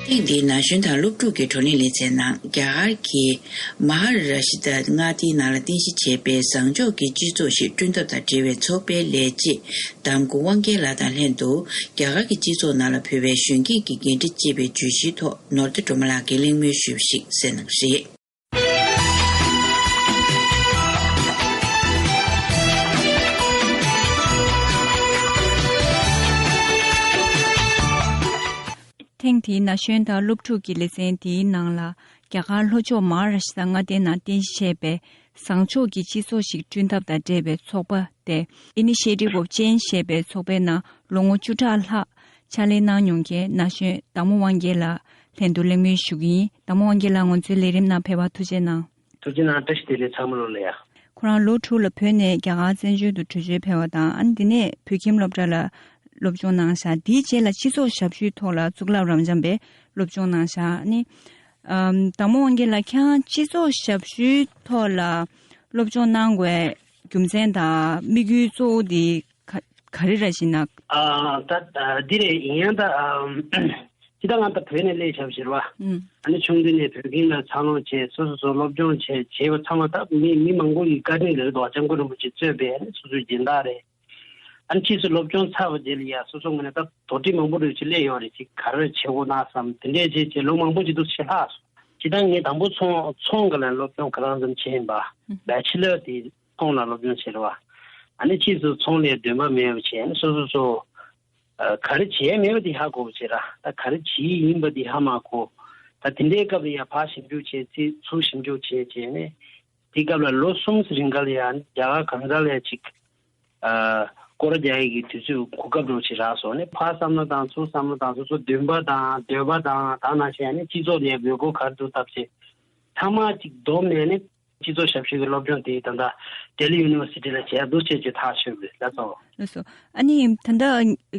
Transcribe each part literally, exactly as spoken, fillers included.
ཐེངས་འདིའི་ན་གཞོན་དང་སློབ་ཕྲུག་གི་བགྲོ་གླེང་ལེ་ཚན་ནང་རྒྱ་གར་གྱི་མ་ཧཱ་ར་ཤི་ཏ་མངའ་སྡེའི་ནང་ལ་རྟེན་གཞི་བྱས་པའི་བཟང་ཕྱོགས་ཀྱི་སྤྱི་ཚོགས་ཤིག་བསྐྲུན་ཐབས་དང་འབྲེལ་བའི་ཚོགས་པའི་ལས་བྱེད་དམ་སྐུ་དབང་རྒྱལ་ལགས་དང་ལྷན་དུ་རྒྱ་གར་གྱི་སྤྱི་ཚོགས་ནང་ལ་བོད་པའི་གཞོན་སྐྱེས་ཀྱི་འགན་འཁྲི་ཅེས་པའི་བརྗོད་གཞིའི་ཐོག་ནོར་བདེ་སྒྲོལ་མ་ལགས་ཀྱིས་གླེང་མོལ་ཞུས་པ་ཞིག་གསན་གནང་གི་རེད། ཐེངས་འདིའི་ན་གཞོན་དང་སློབ་ཕྲུག་གི་ལེ་ཚན་དེའི་ནང་ལ། རྒྱ་གར་ལྷོ་ཕྱོགས་མ་ཧཱ་ར་ཤི་ཏ་མངའ་སྡེའི་ནང་རྟེན་གཞི་བྱས་པའི་བཟང་ཕྱོགས་ཀྱི་སྤྱི་ཚོགས་ཤིག་བསྐྲུན་ཐབས་དང་འབྲེལ་བའི་ཚོགས་པ་སྟེ། Initiative of Change ཞེས་པའི་ཚོགས་པའི་ནང་ལོ་ངོ་བཅུ་ཕྲག་ལྷག་ཕྱག་ལས་གནང་མྱོང་མཁན་ན་གཞོན་དར་མོ་དབང་རྒྱལ་ལགས་ལྷན་དུ་གླེང་མོལ་ཞུ་གི་ཡིན། དར་མོ་དབང་རྒྱལ་ལགས་ང་ཚོའི་ལས་རིམ་ནང་ཕེབས་པར་ཐུགས་རྗེ་གནང་། ཐུགས་རྗེ་གནང་། བཀྲ་ཤིས་བདེ་ལེགས་ཚང་མ་ལོ་ལ་ཡ། ཁོ་རང་ལོ་དྲུག་ལ་བོད་ནས་རྒྱ་གར་བཙན་བྱོལ་དུ་བྲོས་བྱོལ་ཕེབས་པ་དང་། ཨ་ནི་དེ་ནས་བོད་ཁྱིམ་སློབ་གྲྭ་ལ་སློབ་སྦྱོང་གནང་ཤག་དེའི་རྗེས་ལ་སྤྱི་ཚོགས་ཞབས་ཞུའི་ཐོག་ལ་གཙུག་ལག་རབ་འབྱམས་པའི་སློབ་སྦྱོང་གནང་ཤག་ཨ་ནི་ཨམ། དར་མོ་དབང་རྒྱལ་ལགས་ཁྱེད་རང་སྤྱི་ཚོགས་ཞབས་ཞུའི་ཐོག་ལ་སློབ་སྦྱོང་གནང་དགོས་རྒྱུ་མཚན་དང་དམིགས་ཡུལ་གཙོ་བོ་དེ་ག་ག་རེ་རེད་ཟེར་ན། ཨ། ད་ད་འདི་རེད། ཡིན་ཡང་ད་ཨམ། ཅི་ད་ང་ད་བོད་ནས་སླེབས་བཞག་པ་རེད་བ། ཨུམ། ཨ་ནི་ཆུང་དུས་ནས་བོད་ཁྱིམ་ལ་འཚར་ལོངས་བྱས། སོ་སོ་སོ་སློབ་སྦྱོང་བྱས། བྱས་པ་ཚང་མ་ད་མི་མི་མང་པོ་ཡི་བཀའ་དྲིན་རེད་དོ། སྐྱབས་མགོན་རིན་པོ་ཆེ་གཙོས་པའི་ཨ་ནི་སོ་སོའི་སྦྱིན་བདག་རེད། ཨ་ནི་ཕྱིས་སུ་སློབ་སྦྱོང་ཚར་བ་རྗེས་ལ་ཡ་སོ་སོ་ངོས་ནས་ད་དོགས་འདྲི་མང་པོ་རེ་ཅིག་སླེབས་ཡོད་རེད། ཅིག་ག་རེ་བྱེད་དགོས་ན་བསམ། དེ་འདྲས་བྱས་བྱས་ལོ་མང་པོ་ཅིག་འདུག་བྱས་ལྷག་སོང་། ཅི་ད་ངས་དང་པོ་ཚོང་ཚོང་སྒང་ལ་སློབ་སྦྱོང་ག་ལ་ཙམ་བྱས་ཡིན་པ། བྷེ་ཆི་ལར་དེ་ཚོང་ལ་སློབ་སྦྱོང་བྱས་རེད་བ། ཨ་ནི་ཕྱིས་སུ་ཚོང་ལས་འདུན་པ་མེད་པ་བྱས། ཨ་ནི་སོ་སོ་སོ། ཨ། ག་རེ་བྱས་མེད་པ་དེ་ཧ་གོ་བ་བྱས་ར། ད་ག་རེ་བྱས་ཡིན་པ་དེ་ཧ་མ་གོ། ད་དེ་འདྲའི་སྐབས་ལ་ཡ་ཕར་ཞིབ་འཇུག་བྱས། ཚིག་ཚུར་ཞིབ་འཇུག་བྱས་བྱས་ནས། དེ་སྐབས་ལ་ལོ་གསུམ་རིང་ག་ལ་ཡ་རྒྱ་གར་གང་ས་ལ་ཡ་ཅིག་ཨ། སྐོར་ར་རྒྱག་ཡས་ཀྱི་དུས་ཚོད་གོ་སྐབས་འདྲ་བོ་ཅིག་རག་སོང་ནས། ཕར་བསམ་བློ་བཏང་ཚུར་བསམ་བློ་བཏང་། སོ་སོ་འདུན་པ་དང་འདོད་པ་དང་། ད་ནང་བཞིན་ནི་སྤྱི་ཚོགས་ནས་འབོད་སྐུལ་ག་རེ་འདུག་བཏབ་བྱས། ཚང་མ་ཅིག་བསྡོམས་ནས་ནི་སྤྱི་ཚོགས་ཞབས་ཞུ་གི་སློབ་སྦྱོང་དེ་ད་ལྟ་ལྡི་ལི་ཡུ་ནི་ཝར་སི་ཊི་ལ་བྱས་འདུག་བྱས་ཀྱི་ཐག་ཆོད་པ་རེད། ལགས་སོ། ལགས་སོ། ཨ་ནི་ད་ལྟ་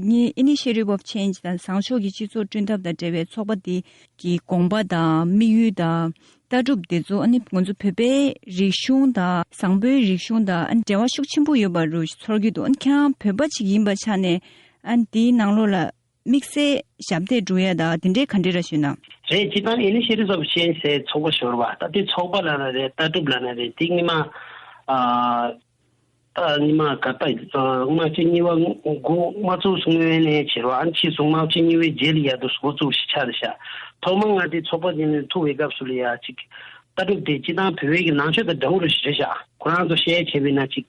ངས་Initiative of Change དང་བཟང་ཕྱོགས་ཀྱི་སྤྱི་ཚོགས་བསྐྲུན་ཐབས་དང་འབྲེལ་བའི་ཚོགས་པ་འདི་གི་དགོངས་པ་དང་དམིགས་ཡུལ་དང་ལྟ་གྲུབ་འདི་ཚོ། ཨ་ནི་ང་ཚོ་བོད་པའི་རིག་གཞུང་དང་བཟང་པོའི་རིག་གཞུང་དང་ཨ་ནི་འབྲེལ་བ་ཤུགས་ཆེན་པོ་ཡོད་པ་རུ་ཚོར་གྱི་འདུག་ཨ་ནི་ཁྱེད་རང་བོད་པ་ཅིག་ཡིན་པའི་ཆ་ནས། ཨ་ནི་འདིའི་ནང་ལོགས་ལ་དམིགས་བསལ་ཞབས་འདེགས་སྒྲུག་ཡ་དང་དེ་འདྲའི་ག་འདྲ་རེད་ཞུས་ན། རེད། སྤྱིར་བཏང་Initiatives of Change ཟེར་ཚོགས་པ་ཤོར་བ། ད་དེ་ཚོགས་པ་ལབ་ན་རེད། ལྟ་གྲུབ་ལབ་ན་རེད། དེ་སྔོན་མ། ཨ། ད་སྔོན་མ་ག་ད་ལྔ་བཅུ་གཉིས་པ་འགོ་མ་བཙུགས་སྔོན་ནས་བྱས་རོགས། ཨ་ནི་ཕྱིས་སུ་ལྔ་བཅུ་གཉིས་པའི་རྗེས་ལ་ཡ་འདུག་འགོ་བཙུགས་ཤིག་ཆགས་རེད་ཤག་ཐོག་མར་ང་དེ་ཚོགས་པ་དེ་ནས་ཐུག་པའི་སྐབས་སུ་ལ་ཡ་ཅིག་ལྟ་གྲུབ་དེ་སྤྱིར་བཏང་བོད་པའི་གི་ནང་ཆོས་དང་འདྲ་བོ་རེད་ཤག་ཁོ་རང་ཚོ་བཤད་བྱས་པ་ཡིན་ན་ཅིག་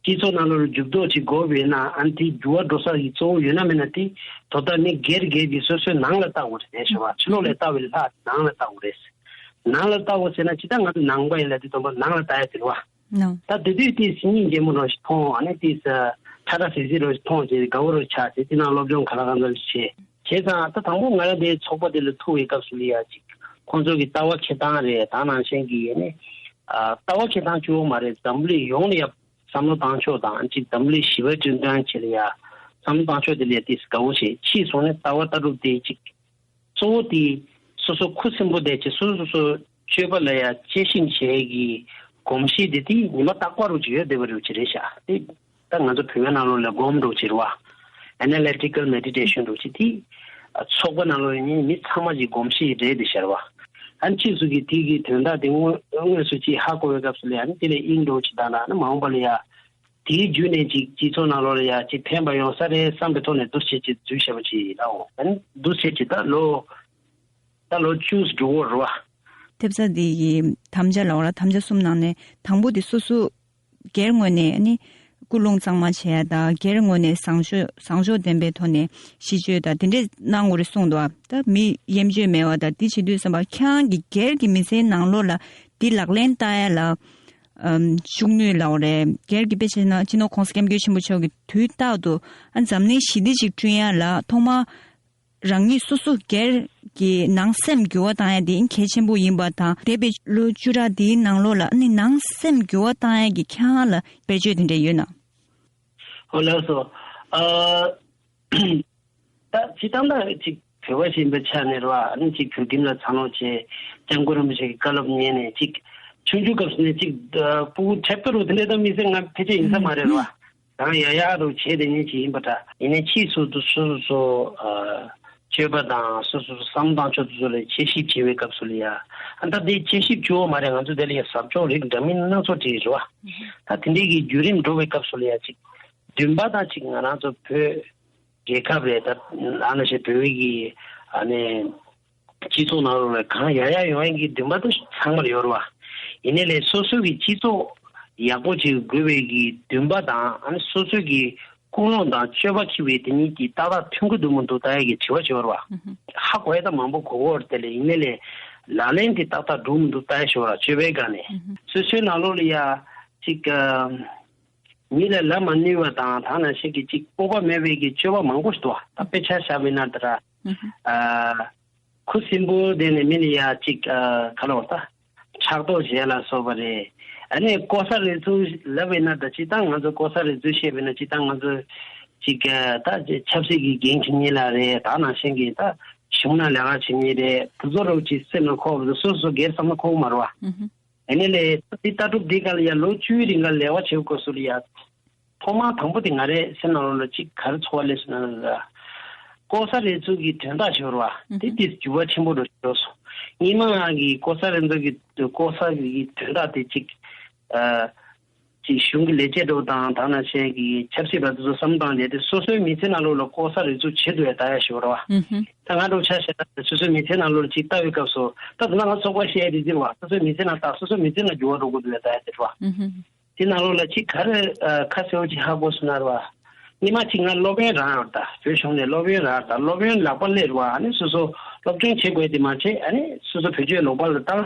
སྤྱི་ཚོགས་ནང་ལོགས་ལ་འགྱུར་ལྡོག་ཅིག་དགོས་པ་ཡིན་ན། ཨ་ནི་དེ་འགྱུར་བ་འགྲོ་ས་ཡི་གཙོ་བོ་ཡོད་ན་མེད་ན་དེ་དོ་བདག་མི་སྒེར་སྒེར་གྱིས་སོ་སོའི་ནང་ལ་བལྟ་དགོས་རེད་ཟེར་བ། ཕྱི་ལོགས་ལ་བལྟ་བའི་ལྷག་ནང་ལ་བལྟ་དགོས་རེད། ནང་ལ་བལྟ་དགོས་ཟེར་ན་ཇི་ལྟར་ང་ཚོ་ནང་པ་ཡིན་ལབ་དུས་ཙམ་པ་ནང་ལ་བལྟ་ཡ་དེ་རེད་བ། ནོ། ད་དེ་དུས་དེ་སིལ་སྙན་རྒྱལ་མོ་རང་ཞིག་མཐོང་། ཨ་ནི་དེ་ཁྲ་ཁྲ་ཟིག་ཟིག་རང་ཞིག་མཐོང་བྱས་དགའ་བོ་རང་ཆགས་བྱས། དེ་ནང་སློབ་སྦྱོང་ག་ལ་གང་འཚམ་ཞིག་བྱས། བྱས་ཙང་ད་དང་པོ་ང་རང་དེ་ཚོགས་པ་དེ་ལ་ཐུག་པའི་སྐབས་སུ་ལ་ཡ་ཅིག་ཁོང་ཚོ་གི་ལྟ་བ་འཁྱེར་སྟངས་རེད། ད་ནང་བཞིན་གྱི་ཡ་ནི། ཨ། ལྟ་བ་འཁྱེར་སྟངས་གཅིག་པོ་མ་རེད། འཛམ་བུ་གླིང་ཡོངས་ལ་ཡ་བསམ་བློ་བཏང་ཕྱོགས་དང་། ཅིག་འཛམ་བུ་གླིང་ཞི་བའི་འཕྲིན་ཕྲན་ཆེད་ལ་ཡ་བསམ་བློ་བཏང་ཕྱོགས་དེ་ལ་ཡ་ཏིས་དགའ་བོ་བྱས། ཕྱིས་སོང་ནས་ལྟ་བ་ལྟ་གྲུབ་དེ་ཅིག་གཙོ་བོ་དེ་སོ་སོ་ཁུ་སིམ་པོ་བསྡད་བྱས་སོ་སོ་སོ་སོ་སྤྱོད་པ་ལ་ཡ་གཅེས་ཤིང་བྱེད་ཀྱི་གོམས་གཤིས་དེ་དེ་ཉི་མ་རྟག་པ་རུ་ཅིག་ཡོད་བསྡད་པ་རུ་ཅིག་རེད་ཤག་དེ་ད་ང་ཚོ་བོད་པའི་ནང་ལོགས་ལ་སྒོམ་རུ་ཅིག་རེད་བ། Analytical Meditation རུ་ཅིག་དེ་ཚོགས་པ་ནང་ལོགས་ཡིན་མི་ཚང་མ་ཅིག་གོམས་གཤིས་རེད་དེ་ཤར་བ། ཨ་ནི་ཕྱིས་སུ་གི་དེ་གི་དོན་དག་དེ་དངོས་དངོས་སུ་ཅིག་ཧ་གོ་བའི་སྐབས་སུ་ལ་ཡ་ནི་དེ་ལས་དབྱིངས་འགྲོ་ཅིག་དང་ན་ནི་མ་འོངས་པ་ལ་ཡ། དེའི་བརྒྱུད་ནས་ཅིག་སྤྱི་ཚོགས་ནང་ལོགས་ལ་ཡ་ཅིག་ཕན་པ་ཡོང་ས་རེད་བསམ་པའི་ཐོག་ནས་འདུ་བྱེད་ཅིག་འཛུལ་བྱས་པ་ཅིག་ཡིན་ནའོ། ཨ་ནི་འདུ་བྱེད་ཅིག་ད་ལོ་ད་ལོ་བཅུ་འགྲོ་གི་རེད་བ། ཐེབས་རྩ་འདི་ཡི་དམ་བཅའ་ལ་འོ་ལ་དམ་བཅའ་གསུམ་ནང་ནས་དང་པོ་དེ་སོ་སོ་སྒེར་ངོས་ནས་ཨ་ནི་ཀུན་སློང་གཙང་མ་བྱེད་ཡ་དང་། སྒེར་ངོས་ནས་བཟང་ཕྱོགས་བཟང་ཕྱོགས་ལྡན་པའི་ཐོག་ནས་གཤིས་སྤྱོད་དང་དེ་འདྲས་གནང་དགོས་རེད་གསུངས་འདུག་ད་མི་གཡེམ་སྤྱོད་མེད་པ་དང་དེ་བྱེད་དུས་ཙམ་པ་ཁྱེད་རང་གི་སྒེར་གྱི་མི་ཚེའི་ནང་ལོགས་ལ་འདི་ལག་ལེན་བསྟར་ཡ་ལ་ཨམ། ཤུགས་སྣོན་ལའོ་རེད། སྒེར་གྱི་དཔེ་བྱས་ན་སྤྱི་ནོར་༸གོང་ས་༸སྐྱབས་མགོན་ཆེན་པོ་མཆོག་གིས་དུས་རྟག་ཏུ་ཨ་འཛམ་གླིང་ཞི་བདེ་ཅིག་བསྐྲུན་ཡ་ལ་ཐོག་མར་རང་ཉིད་སོ་སོ་སྒེར་གྱི་ནང་སེམས་འགྱུར་བ་བཏང་ཡ་དེ་གལ་ཆེན་པོ་ཡིན་པ་དང་། འདས་པའི་ལོ་བཅུ་ཕྲག་འདིའི་ནང་ལོགས་ལ་ཨ་ནི་ནང་སེམས་འགྱུར་བ་བཏང་ཡ་གི་ཁྱེད་རང་ལ་བེད་སྤྱོད་དེ་འདྲ་ཡོད་ན། ཨོ་ལགས་སོ། ཨ། ད་སྤྱིར་བཏང་ད་ཅིག་བོད་པ་ཞིག་ཡིན་པའི་ཆ་ནས་རེད་བ། ཨ་ནི་ཅིག་བོད་ཁྱིམ་ལ་འཚར་ལོངས་བྱས། སྐྱབས་མགོན་རིན་པོ་ཆེ་གི་བཀའ་སློབ་ཉན་ནས་ཅིག་ཆུང་ཆུང་སྐབས་སུ་ནས་ཅིག་ཨ། སྤུ་གུ་ཁྲེག་པ་རུ་དེ་འདྲ་ད་མི་ཚེ་ང་ཕལ་ཆེར་ཡིན་ས་མ་རེད་རེད་བ། ཨ། ད་ཡ་ཡ་རུ་བྱས་དེ་ཉིད་ཅིག་ཡིན་པ་འདྲ། ཡིན་ནའི་ཕྱིས་སུ་དུ་སོ་སོ་སོ་ཨ། སྤྱོད་པ་དང་སོ་སོ་བསམ་སྟངས་ཆོས་དེ་ཚོ་ལ་དཔྱད་ཞིབ་བྱེད་པའི་སྐབས་སུ་ལ་ཡ། ཨ་ད་དེ་དཔྱད་ཞིབ་བྱེད་འོ་མ་རེད། ང་ཚོ་དེ་ལ་ཡ་ཟབ་སྦྱོང་རིགས་འདྲ་མིན་སྣ་ཚོགས་བྲིས་རེད་བ། ད་དེ་འདྲའི་གི་བརྒྱུད་རིམ་འགྲོ་བའི་སྐབས་སུ་ལ་ཡ་ཅིག་འདུན་པ་དང་ཅིག་ང་རང་ཚོ་བོད་རྒྱལ་ཁབ་རེད། ད་ཨ་ནི་ཞེ་བོད་ཀྱི་ཨ་ནི་སྤྱི་ཚོགས་ནང་ལོགས་ལ་གང་ཡག་ཡག་ཡོང་ཡག་གི་འདུན་པ་དེ་ཚང་མར་ཡོད་རེད་བ། ཡིན་ནའི་ལས་སོ་སོ་གི་སྤྱི་ཚོགས་ཡག་པོ་ཅིག་དགོས་པའི་གི་འདུན་པ་དང་ཨ་ནི་སོ་སོ་གི་ཀུན་སློང་དང་སྤྱོད་པ་འཁྱེར་བའི་དེ་གཉིས་ཀྱི་ཏག་ཏག་མཐུན་གྱི་འདུག་མི་འདུག་ལྟ་ཡག་གི་དྲི་བ་ཅིག་ཡོད་རེད་བ། ཧ་གོ་ཡག་ད་མང་པོ་གོ་གི་ཡོད་རེད། དེ་ལས་ཡིན་ནའི་ལས་ལག་ལེན་དེ་ཏག་ཏག་འགྲོ་མི་འདུག་ལྟ་ཡག་ཞིག་ཡོད་རེད་བ། སྤྱོད་པའི་སྒང་ནས་སོ་སོའི་ནང་ལོགས་ལ་ཡ་ཅིག་མི་ལ་ལབ་མ་ནུས་པ་དང་ད་ནང་བཞིན་གྱི་ཅིག་སྤོབས་པ་མེད་པའི་གི་སྤྱོད་པ་མང་པོ་ཞིག་འདུག་བ། ད་དཔེ་ཆ་བཞག་པ་ཡིན་ན་ད་ར། ཨ། ཁུ་སིམ་པོ་དེ་ནས་མི་ལ་ཡ་ཅིག་ཨ་ག་ལབ་དགོས་རེད་ད། ཕྲག་དོག་བྱེད་ལ་སོགས་པ་རེད། ཨ་ནི་ལྐོག་ཟ་རུལ་སུངས་ལབ་པ་ཡིན་ན་ད་སྤྱིར་བཏང་ང་ཚོ་ལྐོག་ཟ་རུལ་སུངས་བཤད་པ་ཡིན་ན་སྤྱིར་བཏང་ང་ཚོ་ཅིག་ཨ་ད་ཆབ་སྲིད་ཀྱི་འགན་འཁྱེར་མཁན་ལ་རེད། ད་ནང་བཞིན་གྱི་ད་གཞུང་ནང་ལས་ཀ་བྱེད་མཁན་རེད། དེ་ཚོ་རོགས་ཅིག་སེམས་ལ་འཁོར་བ་སོ་སོ་སོ་སྒེར་བསམ་བློ་འཁོར་གི་མ་རེད་བ། ཨ་ནི་ལས་ད་འདི་ལྟ་གྲུབ་འདི་ག་ལ་ཡ་ལོ་བཅུའི་རིང་ག་ལས་ཀ་བྱེད་དགོས་སུ་ལ་ཡ། ཐོག་མར་དང་པོ་དེ་ང་རའི་སེམས་ནང་ལོགས་ལ་ཅིག་ག་རེ་ཚོར་བ་སླེབས་སོང་ན་ལ། ལྐོག་ཟ་རུལ་སུངས་ཀྱི་དོན་དག་ཞིག་ཡོད་རེད་བ། དེ་དེ་འགྱུར་བ་ཆེན་པོ་འགྲོ་ཤོར་སོང་། སྔོན་མ་ང་གི་ལྐོག་ཟ་རུལ་སུངས་ཀྱི་ལྐོག་ཟ་གི་དོན་དག་དེ་ཅིག་ཨ། ཅིག་གཞུང་གི་ལས་བྱེད་འགྲོ་དང་ད་ནང་བཞིན་གྱི་ཆབ་སྲིད་པ་དེ་ཚོ་བསམ་བཏང་ནས་དེ་སོ་སོའི་མི་ཚེ་ནང་ལོགས་ལ་ལྐོག་ཟ་རུལ་སུངས་བྱེད་འདུག་ཡ་ལྟ་ཡ་ཞིག་ཡོད་རེད་བ། ད་ང་འདྲ་བོ་ཆ་བཞག་ན་སོ་སོའི་མི་ཚེ་ནང་ལོགས་ལ་ཅིག་ལྟ་བའི་སྐབས་སུ་ད་དེ་ན་ང་ཚོགས་པ་བཤད་དེ་འདིར་བ་སོ་སོའི་མི་ཚེ་ནང་ལྟ་སོ་སོའི་མི་ཚེ་ནང་འགྱུར་བ་འགྲོ་དགོས་འདུག་ཡ་ལྟ་ཡ་དེ་རེད་བ། དེ་ནང་ལོགས་ལ་ཅིག་ག་རེ་ཨ་ཁ་གསལ་བོ་ཅིག་ཧ་གོ་སོང་ན་རེད་བ། སྔོན་མ་ཅིག་ང་སློབ་ཡོན་རག་ཡོད་ད། བོད་གཞུང་ནས་སློབ་ཡོན་རག་ད་སློབ་ཡོན་ལག་པ་སླེབས་རེད་བ། ཨ་ནི་སོ་སོ་སློབ་སྦྱོང་བྱེད་དགོས་དེ་མ་བྱེད་ཨ་ནི་སོ་སོ་བེད་སྤྱོད་ལོག་པ་ལ་བཏང་།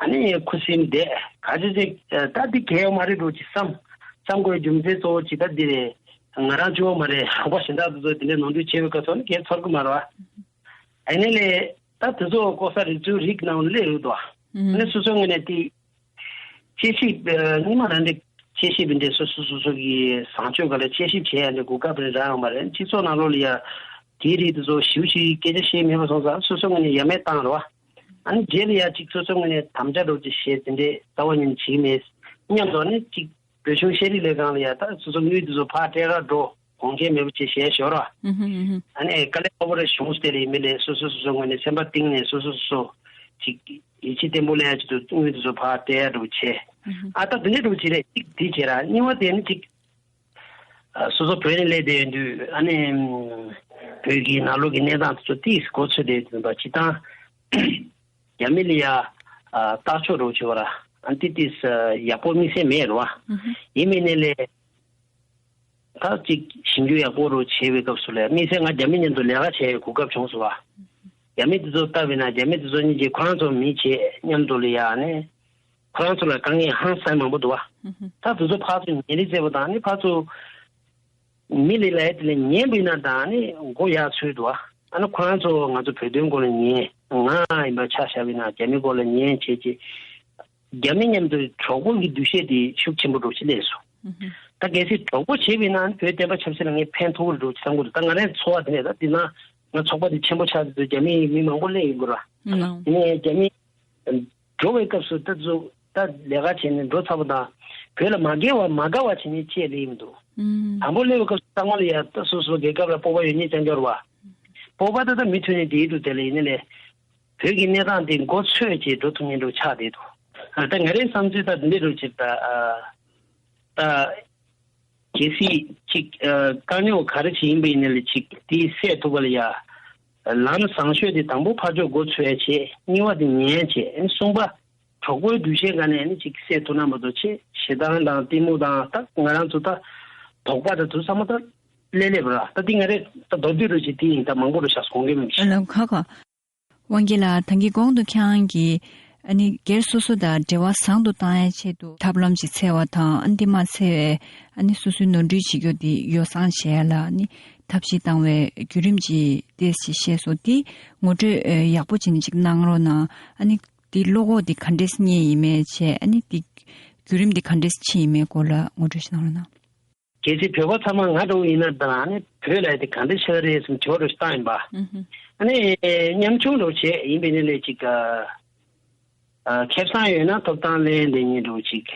ཨ་ནི་ཁུ་སིམ་བསྡད་ག་ཅི་ཅིག་ད་འདི་གལ་ཡོད་མ་རེད་འགྲོ་ཅིག་བསམ། བསམ་དགོས་རྒྱུ་མཚན་གཙོ་བོ་ཅིག་ད་འདི་རེད། ང་རང་གཅིག་པོ་མ་རེད། རོགས་པ་གཞན་དག་དེ་ཚོ་དེ་འདྲའི་ནོར་འཁྲུལ་བྱེད་པའི་སྐབས་སུ་ཨ་ནི་གལ་ཚོར་གི་མ་རེད་བ། ཨ་ནི་ལས་ད་དེ་ཚོ་ལྐོག་ཟ་རུལ་སུངས་རིགས་ནང་སླེབས་ཡོད་དོ། ཨ་ནི་སོ་སོའི་ངོས་ནས་དེ། དཔྱད་ཞིབ་ཨ་སྔོན་མ་རང་འདྲ་དཔྱད་ཞིབ་འདྲ་སོ་སོ་སོ་སོ་གི་བཟང་སྤྱོད་སྒང་ལ་དཔྱད་ཞིབ་བྱེད་ཡ་འདྲ་གོ་སྐབས་རེ་རག་ཡོད་མ་རེད། སྤྱི་ཚོགས་ནང་ལོགས་ལ་ཡ་དེའི་རིགས་དེ་ཚོ་ཞིབ་ཞིབ་སྐད་ཆ་བཤད་མེད་པ་སོང་ཙང་སོ་སོའི་ངོས་ནས་ཡ་མེད་བཏང་རེད་བ། ཨ་ནི་རྗེས་ལ་ཡ་ཅིག་སོ་སོའི་ངོས་ནས་དམ་བཅའ་འདྲ་བོ་ཅིག་བྱས་དེ་འདྲའི་རྩ་བ་ཉིད་ནས་བྱེད་ཀྱི་མེད་སྙམ་དུ་ཨ་ནི་ཅིག་བོད་གཞུང་ཤེས་རིག་ལས་ཁང་ལ་ཡ་ད་སོ་སོ་དངུལ་དེ་ཚོ་ཕར་སྤྲད་ར་འགྲོ་གོང་ཁེ་མེད་པ་བྱས་བཞག་ཞོར་ར། ཨ་ནི་དཀའ་ལས་ཁག་པོ་རེ་བྱུང་སྟེ་རེད། མི་ལས་སོ་སོ་སོ་སོའི་ངོས་ནས་སེམས་པ་གཏིང་ནས་སོ་སོ་སོ་སོ་ཅིག་ཡིད་ཆེས་བརྟན་པོ་ལེན་ཡ་ཆེད་དུ་དངུལ་དེ་ཚོ་ཕར་སྤྲད་ཡ་འགྲོ་བྱས། ཨ་ད་དེ་འདྲ་འགྲོ་བྱས་རེད། གཅིག་དེ་བྱས་ར་གཉིས་པ་དེ་ནི་ཅིག་ཨ་སོ་སོ་བོད་ནས་སླེབས་བསྡད་ཡོད་དུས་ཨ་ནི་བོད་ཀྱི་ནང་ལོགས་ཀྱི་གནས་སྟངས་དེ་ཚོ་ཏིས་གོ་ཚོད་བསྡད་ཡོད་པ་སྤྱིར་བཏང་རྒྱ་མི་ལ་ཡ་ཨ་ལྟ་ཕྱོགས་རོགས་བྱེད་པ་ར་ཨ་ཏི་ཏིས་ཡག་པོ་དམིགས་བསལ་མེད་རེད་བ། ཡིན་མིན་ནས་ལས། ད་ཅིག་ཞིབ་འཇུག་ཡག་པོ་རུ་བྱེད་པའི་སྐབས་སུ་ལས་དམིགས་བསལ་ང་རྒྱ་མི་མཉམ་དུ་ལས་ཀ་བྱེད་ཡའི་གོ་སྐབས་བྱུང་སོང་བ། རྒྱ་མི་དེ་ཚོ་ལྟ་བས་ན་རྒྱ་མི་དེ་ཚོ་གཉིས་ཀྱིས་ཁོ་རང་ཚོ་མི་བྱེད་མཉམ་དུ་ལ་ཡ་ནས་ཁོ་རང་ཚོ་ལ་དཀའ་ངལ་ཧང་སང་མང་པོ་འདུག་བ། ད་དེ་ཚོ་ཕར་ཚུར་ཉན་རེས་བྱས་པ་དང་ནི་ཕར་ཚུར་མི་ལ་ལ་ཡ་དེ་ལ་ཉན་པ་ཡིན་ན་དང་ནི་མགོ་ཡག་ཚོད་འདུག་བ། ཨ་ནི་ཁོ་རང་ཚོ་ང་ཚོ་བོད་དོན་སྐོར་ལ་ཉན་ང་ཡིན་པ་ཆ་བཞག་པ་ཡིན་ན་རྒྱ་མི་སྐོར་ལ་ཉན་བྱེད་ཅེས། རྒྱ་མི་མཉམ་དུ་གྲོགས་པོ་གི་འདུ་ཤེས་དེ་ཤུགས་ཆེན་པོ་འགྲོ་ཕྱིན་སླེབས་སོང་། ད་གལ་སྲིད་གྲོགས་པོ་བྱས་པ་ཡིན་ན་བོད་བསྟན་པ་ཆབ་སྲིད་ལ་ངས་ཕན་ཐོགས་ཀྱི་རེད་འགྲོ་བསམ་གྱི་འདུག་ད་ང་རའི་ཚོར་བ་དེ་རེད། ད་འདི་ན་ང་ཚོགས་པ་དེ་ཆེན་པོ་ཆགས་དུས་རྒྱ་མིའི་མི་མང་པོ་སླེབས་ཡོང་གི་རེད། ཡིན་ནའི་རྒྱ་མི་འགྲོ་བའི་སྐབས་སུ་ད་ཚོ་ད་ལས་ཀ་བྱས་ནས་འགྲོ་ཚར་བ་དང་བོད་ལ་མ་དགའ་བ་མ་དགའ་བ་བྱས་ནས་བཅས་སླེབས་མི་འདུག་དང་པོ་སླེབས་པའི་སྐབས་སུ་ཚང་མ་ལ་ཡ་ད་སོ་སོ་རྒྱལ་ཁབ་ལ་སྤོབས་པ་ཡོད་མཁན་རྐྱང་རྐྱང་རེད་བ། སྤོབས་པ་ད་ད་མུ་མཐུད་ནས་དེའི་འདུག་དེ་ལ་ཡིན་ནའི་ལས། བོད་ཀྱི་གནས་སྟངས་དེ་མགོ་ཚོས་བྱས་འགྲོ་ཐུབ་མཁན་འདྲ་ཆགས་བསྡད་འདུག་ད་ང་རའི་བསམ་ཚུལ་ད་འདི་འདྲ་ཅིག་ད་ཨ་ད་གལ་སྲིད་ཅིག་ཨ་དཀའ་རྙོག་ག་རེ་ཞིག་ཡིན་པ་ཡིན་ན་ལས་ཅིག་དེ་སེལ་ཐུབ་པ་ལ་ཡ་ལམ་བཟང་ཤོས་དེ་དང་པོ་ཕར་ཕྱོགས་མགོ་ཚོས་བྱས་གཉིས་པ་དེ་ཉན་བྱས་གསུམ་པ་གྲོགས་པོའི་འདུ་ཤེས་སྒང་ནས་ནི་ཅིག་སེལ་ཐུབ་ན་མ་གཏོགས་ཆེ་ཞེ་སྡང་དང་གཏི་མུག་དང་ད་ང་རང་ཚོ་ད་དོགས་པ་ད་དུ་ཚང་མ་ད་སླེབས་སླེབས་པ་ར་ད་འདི་ང་རེ་ད་མདོར་བསྡུས་རུ་ཅིག་དེ་ཡིན་ད་མང་པོ་རུ་བཞག་སོང་གི་མིན་ཞིག་ལམ་ཁ་ཁ། དབང་རྒྱལ་ལགས་ད་གིན་གོང་དུ་ཁྱེད་རང་གིས་ཨ་ནི་སྒེར་སོ་སོ་དང་འབྲེལ་བ་བཟང་དུ་བཏང་ཡའི་ཆེད་དུ་ཐབས་ལམ་ཅིག་འཚོལ་བ་དང་ཨ་ནི་དེ་མ་འཚོལ་བའི་ཨ་ནི་སོ་སོའི་ནོར་འཁྲུལ་བྱེད་རྒྱུ་དེ་ཡོ་བསྲང་བྱེད་ཡ་ལ་ཨ་ནི་ཐབས་ཤེས་བཏང་བའི་བརྒྱུད་རིམ་ཅིག་ཏོག་ཙམ་བཤད་སོང་། དེ་ངོ་སྤྲོད་ཡག་པོ་བྱས་ནས་ཅིག་གནང་རོགས་གནང་། ཨ་ནི་དེ་བློ་ཁོག་དེ་ག་འདྲས་རྙེད་ཡིན་མིན་བྱས་ཨ་ནི་དེ་བརྒྱུད་རིམ་དེ་ག་འདྲས་ཕྱིན་ཡིན་མིན་སྐོར་ལ་ངོ་སྤྲོད་ཅིག་གནང་རོགས་གནང་། གལ་སྲིད་བོད་པ་ཚང་མ་ང་འདྲ་བོ་ཡིན་ན་ད་ཨ་ནི་བོད་ལ་དེ་ག་འདྲ་ཆགས་རེད་ཟེར་དྲི་བ་འདྲ་ཞིག་བཏང་ཡིན་པ། ཨ་ནི་ཉམ་ཆུང་འདྲ་བོ་བྱས་ཡིན་པའི་ནི་ལས་ཅིག་ཨ་ཁེ་བཟང་ཡོད་ན་ཐོབ་ཐང་ལེན་དེ་ཉིད་འདྲ་བོ་ཅིག་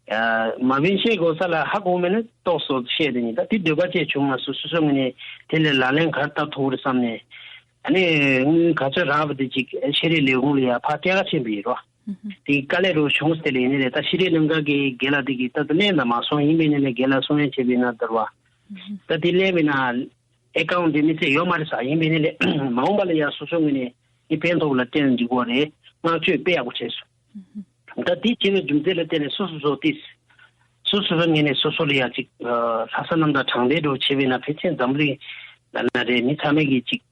ཨ་མ་བིན་ཤེས་དགོས་ས་ལ་ཧ་གོ་མེད་ན་ཏོག་སོ་བཤད་དེ་ཉིད་ད་དེ་འདོད་པ་བཅས་བྱུང་མ་སོང་། སོ་སོ་ངོས་ནས་དེ་ལས་ལག་ལེན་ག་རེ་བསྟར་ཐུབ་རེད་བསམ་ནས་ ཨ་ནི་དངུལ་ག་ཚོད་རག་པ་དེ་ཅིག་ཤེས་རིག་ལས་ཁུངས་ལ་ཡ་ཕར་སྤྲད་ག་ཕྱིན་པ་ཡིན་རོ། དེ་དཀའ་ལས་རུ་བྱུང་སྟེ་ལས་ནི་རེད། ད་ཤེས་རིག་ལས་ཁུངས་ཀྱི་རྒན་ལགས་དེ་གིས་ད་དུ་ལན་ད་མ་སོང་། ཡིན་པས་ནི་ནི་རྒན་ལགས་གསུང་ཡ་བྱས་པས་ན་དར་བ། ད་དེ་ལན་པས་ན་ཨེ་ཀའུན་ཊི་དེ་མི་ཚེ་ཡོད་མ་རེད་ས། ཡིན་པས་ནི་ལས་མ་འོངས་པ་ལ་ཡ་སོ་སོ་ངོས་ནས་ནི་ཕན་ཐོགས་ལ་བརྟེན་འཇུག་གོ་རེད། བསྔགས་བརྗོད་དཔེ་ཡག་པོ་བྱས་སོང་། ད་དེ་བྱས་པའི་རྒྱུ་མཚན་ལ་བརྟེན་ནས་སོ་སོ་སོ་དེ་སོ་སོ་སོ་ངོས་ནས་སོ་སོ་ལ་ཡ་ཅིག་ལྷག་བསམ་རྣམ་དག་དྲང་བདེན་འགྲོ་བྱས་པས་ན་ཕལ་ཆེར་འཛམ་གླིང་ལ་ན་རེད། མི་ཚང་མས་ཀྱི་ཅིག་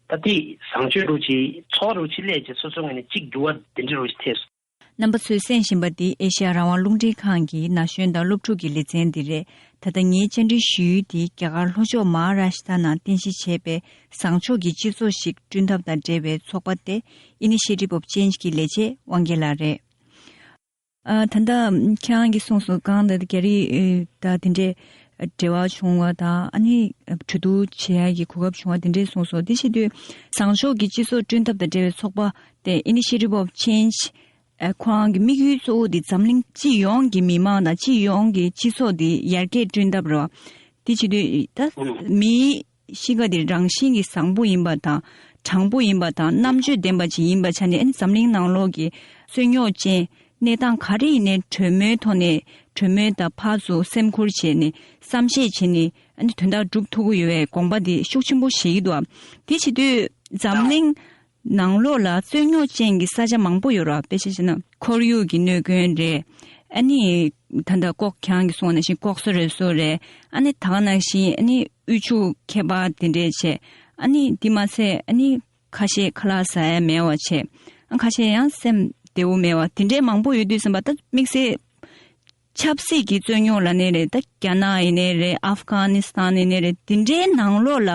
ད་ལྟའི་བཟང་སྤྱོད་རུ་ཆེ་ཚོགས་རུ་ཆེ་ལས་ཀྱི་སོ་སོ་ངོས་ནས་གཅིག་འགྱུར་བ་འདི་འདྲ་རུ་ཆེ་ཐེབས་སོང་། རྣམ་པ་ཚོས་གསན་བཞིན་པ་འདི་ཨེ་ཤ་ཡ་རང་དབང་རླུང་འཕྲིན་ཁང་གི་ན་གཞོན་དང་སློབ་ཕྲུག་གི་ལེ་ཚན་འདི་རེད། ད་ལྟ་ངའི་བཅར་འདྲི་ཞུ་ཡུལ་འདི་རྒྱ་གར་ལྷོ་ཕྱོགས་མ་ཧཱ་རཱ་ཤི་ཐ་ནང་རྟེན་གཞི་བྱས་པའི་བཟང་ཕྱོགས་ཀྱི་སྤྱི་ཚོགས་ཤིག་བསྐྲུན་ཐབས་དང་འབྲེལ་བའི་ཚོགས་པ་སྟེ་Initiative of Change གི་ལས་བྱེད་དབང་རྒྱལ་ལགས་རེད། ཨ། ད་ལྟ་ཁྱེད་རང་གིས་གསུངས་སོང་། གང་ལྟར་རྒྱ་རིགས་དང་དེ་འདྲའི་འབྲེལ་བ་བྱུང་བ་དང་། ཨ་ནི་གྲོས་བསྡུར་བྱེད་ཡ་གི་གོ་སྐབས་བྱུང་བ་དེ་འདྲའི་གསུངས་སོང་། དེ་བྱེད་དུས་བཟང་ཕྱོགས་ཀྱི་སྤྱི་ཚོགས་བསྐྲུན་ཐབས་དང་འབྲེལ་བའི་ཚོགས་པ་དེ་Initiative of Change ཨ། ཁོ་རང་གི་དམིགས་ཡུལ་གཙོ་བོ་དེ་འཛམ་གླིང་སྤྱི་ཡོངས་ཀྱི་མི་མང་དང་སྤྱི་ཡོངས་ཀྱི་སྤྱི་ཚོགས་དེ་ཡར་རྒྱས་བསྐྲུན་ཐབས་རེད་བ། དེ་བྱེད་དུས་ད་མིའི་གཤིས་ཀ་དེ་རང་བཞིན་གྱིས་བཟང་པོ་ཡིན་པ་དང་དྲང་པོ་ཡིན་པ་དང་རྣམ་དཔྱོད་ལྡན་པ་ཅིག་ཡིན་པ་ཆ་ནས། ཨ་ནི་འཛམ་གླིང་ནང་ལོགས་ཀྱི་རྩོད་རྙོག་ཅན་གནས་སྟངས་ག་རེ་ཡིན་ནའི་གྲོས་མོལ་ཐོག་ནས་གྲོས་མོལ་དང་ཕར་ཚུར་སེམས་ཁུར་བྱས་ནས་བསམ་ཤེས་བྱས་ནས། ཨ་ནི་དོན་དག་སྒྲུབ་ཐུབ་ཀྱི་ཡོད་པའི་དགོངས་པ་དེ་ཤུགས་ཆེན་པོ་བཞེས་ཀྱི་འདུག་དེ་བྱེད་དུས་འཛམ་གླིང་ནང་ལོགས་ལ་རྩོད་རྙོག་ཅན་གྱི་ས་ཆ་མང་པོ་ཡོད་རེད་བ། དཔེ་ཆ་བཞག་ན་ཁོར་ཡུག་གི་གནོད་སྐྱོན་རེད། ཨ་ནི་ད་ལྟ་ལྐོག་ཁྱང་གིས་གསུངས་པ་ནང་བཞིན་ལྐོག་གསོད་རེ་སོ་རེད། ཨ་ནི་ད་ག་ནང་བཞིན་ཨ་ནི་དབུལ་ཕྱུག་ཁྱད་པར་དེ་འདྲས་བྱས། ཨ་ནི་དེ་མ་ཚད་ཨ་ནི་ཁ་ཤས་ཁ་ལག་ཟ་ཡ་མེད་པ་བྱས། ཨ། ཁ་ཤས་ཡང་སེམས་བདེ་པོ་མེད་པ་དེ་འདྲས་མང་པོ་ཡོད་དུས་ཙམ་པ། ད་དམིགས་བསལ་ཆབ་སྲིད་ཀྱི་རྩོད་རྙོག་ལབ་ནའི་རེད། ད་རྒྱ་ནག་ཡིན་ནའི་རེད། ཨབ་གྷ་ནི་སི་ཐན་ཡིན་ནའི་རེད། དེ་འདྲའི་ནང་ལོགས་ལ་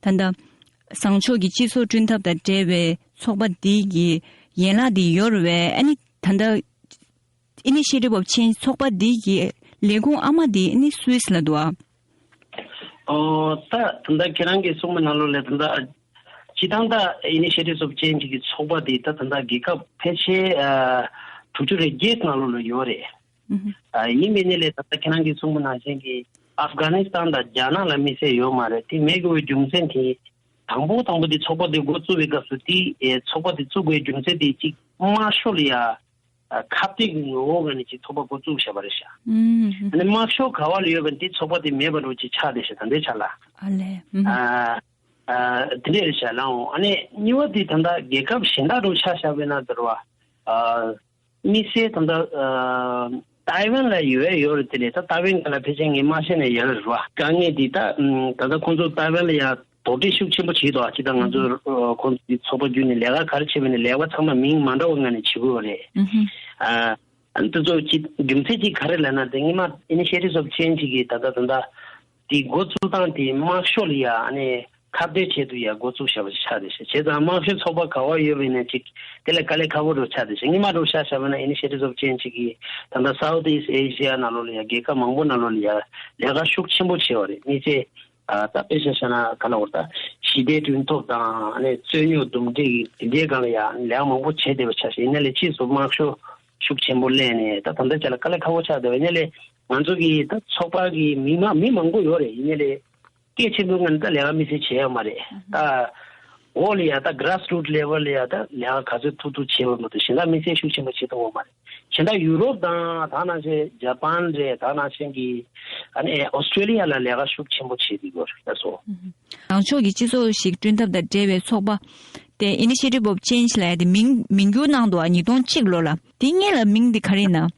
ད་ལྟ་བཟང་ཕྱོགས་ཀྱི་སྤྱི་ཚོགས་བསྐྲུན་ཐབས་དང་འབྲེལ་བའི་ཚོགས་པ་འདི་གི་ཡན་ལག་འདི་ཡོད་རེད་པས། ཨ་ནི་ད་ལྟ་Initiative of Change ཚོགས་པ་འདི་གི་ལས་ཁུངས་ཨ་མ་འདི་ཨ་ནི་སུད་སི་ལ་འདུག་ཨ། ཨོ། ད་ད་ལྟ་ཁྱེད་རང་གིས་གསུངས་པའི་ནང་ལོགས་ལ་ད་ལྟ་སྤྱིར་བཏང་ད་Initiatives of Change གི་ཚོགས་པ་འདི་ད་ད་ལྟ་རྒྱལ་ཁབ་ཕལ་ཆེར་ཨ་དྲུག་ཅུ་རེ་བརྒྱད་ནང་ལོགས་ལ་ཡོད་རེད། ཨ། ཡིན་པའི་ནི་ལས་ད་ལྟ་ཁྱེད་རང་གིས་གསུངས་པ་ནང་བཞིན་གྱི་ཨབ་གྷ་ནི་སི་ཐན་དང་རྒྱ་ནག་ལ་དམིགས་བསལ་ཡོད་མ་རེད། དེ་མེད་དགོས་པའི་རྒྱུ་མཚན་དེ་དང་པོ་དང་པོ་དེ་ཚོགས་པ་དེ་འགོ་བཙུགས་པའི་སྐབས་སུ་དེ་ཨེ་ཚོགས་པ་དེ་བཙུགས་དགོས་རྒྱུ་མཚན་དེ་གཅིག་དམར་ཤོག་ལ་ཡ་ཨ་ཁ་གཏད་ཀྱི་ངོ་བོ་ངོས་ནས་ཅིག་ཚོགས་པ་འགོ་བཙུགས་བཞག་པ་རེད་ཤག་ཨ་ནི་དམར་ཤོག་ག་བ་ལ་ཡོད་པ་འདི་ཚོགས་པ་དེ་མེད་པ་འདྲ་ཅིག་ཆགས་བསྡད་ཤག་ད་ལྟའི་ཆ་ལ། ཨ་ལས། ཨ་ཨ་དེ་འདྲས་རེད་ཤག་ལགས་འོང་། ཨ་ནི་གཉིས་པ་དེ་ད་ལྟ་རྒྱལ་ཁབ་གཞན་དག་འདྲ་ཆ་བཞག་པ་ཡིན་ན་ཟེར་བ། ཨ་དམིགས་བསལ་ད་ལྟ་ཨ་ཏའེ་ཝན་ལ་ཡོད་ཡོད་རེད། དེ་ལས་ད་ཏའེ་ཝན་སྒང་ལ་ཕལ་ཆེར་ངས་མ་བཤད་ན་ཡག་རེད་བ། དཀའ་ངལ་འདི་ད་ད་ལྟ་ཁོང་ཚོ་ཏའེ་ཝན་ལ་ཡ་དོགས་འདྲི་ཤུགས་ཆེན་པོ་བྱེད་དོ། ཅི་ད་ང་ཚོ་ཨ་ཁོང་ཚོ་གི་ཚོགས་པ་བརྒྱུད་ནས་ལས་ཀ་ག་རེ་བྱས་པ་ཡིན་ན་ལས་ཀ་ཚང་མ་མིང་མ་འདྲ་བ་ངང་ནས་བྱེད་དགོས་པ་རེད། ཨ་ཨ་ནི་དེ་ཚོ་ཅི་རྒྱུ་མཚན་ཅིག་ག་རེ་ལབ་ན། དེ་སྔོན་མ་Initiatives of Change གི་ད་ལྟ་ད་ལྟ་དེ་འགོ་བཙུགས་སྟངས་དེ་དམར་ཤོག་ལ་ཡ་ཨ་ནི་ཁ་གཏད་བྱེད་དུ་ཡ་འགོ་བཙུགས་བཞག་པ་ཆགས་བསྡད་ཤག་བྱས་ཙང་དམར་ཤོག་ཚོགས་པ་ག་བ་ཡོད་པ་ཡིན་ན་ཅིག་དེ་ལ་དཀའ་ལས་ཁག་པོ་འདྲ་ཆགས་བསྡད་ཤག་སྔོན་མ་འདྲ་ཆ་བཞག་པ་ན་Initiatives of Change གི་ད་ལྟ་South East Asia ནང་ལོགས་ལ་ཡ་རྒྱལ་ཁབ་མང་པོ་ནང་ལོགས་ལ་ཡ་ལས་ཀ་ཤུགས་ཆེན་པོ་བྱས་པ་རེད། དམིགས་བསལ་ཨ་ད་དཔེ་ཆ་བཞག་ན་ག་ལ་བར་ད་ཞི་བདེ་མཐུན་ཚོགས་དང་ཨ་ནི་རྩོད་རྙོག་འདུམ་འགྲིག་གི་དེ་འདྲའི་སྒང་ལ་ཡ་ལས་ཀ་མང་པོ་བྱས་བསྡད་པ་ཆགས་ཤག་ཡིན་ན་ལས་ཕྱིས་སུ་དམར་ཤོག་ཤུགས་ཆེན་པོ་སླེབས་ནས་ད་ད་ལྟ་ཆ་ལ་དཀའ་ལས་ཁག་པོ་ཆགས་བསྡད་པ་ཡིན་ན་ལས་ང་ཚོ་གི་ད་ཚོགས་པ་གི་མི་མང་མི་མང་པོ་ཡོད་རེད། ཡིན་ན་ལས་སྐད་ཆེན་པོའི་ངང་ནས་ད་ལས་ཀ་དམིགས་བསལ་བྱས་ཡོད་མ་རེད། ད་འོག་ལ་ཡ་ད་grassroot level ལ་ཡ་ད་ལས་ཀ་ག་ཚོད་ཐུབ་ཐུབ་བྱས་པ་མ་གཏོགས་གཞན་དག་དམིགས་བསལ་ཤུགས་ཆེན་པོ་བྱེད་ཐུབ་ཡོད་མ་རེད། གཞན་དག་ཡུ་རོབ་དང་ད་ནང་བཞིན་ཇ་པན་རེད། ད་ནང་བཞིན་གྱི་ཨ་ནི་ཨོ་སི་ཀྲེ་ལི་ཡ་ལ་ལས་ཀ་ཤུགས་ཆེན་པོ་བྱེད་ཀྱི་ཡོད་རེད་ལགས་སོ། བཟང་ཕྱོགས་ཀྱི་སྤྱི་ཚོགས་ཤིག་བསྐྲུན་ཐབས་དང་འབྲེལ་བའི་ཚོགས་པ་དེ་Initiative of Change ལབ་ཡ་དེ་མིང་མིང་བསྒྱུར་གནང་འདུག་ཨ། ཉིས་སྟོང་གཅིག་ལོ་ལ། དེ་སྔོན་ལ་མིང་དེ་ག་རེ་ཡིན་ན།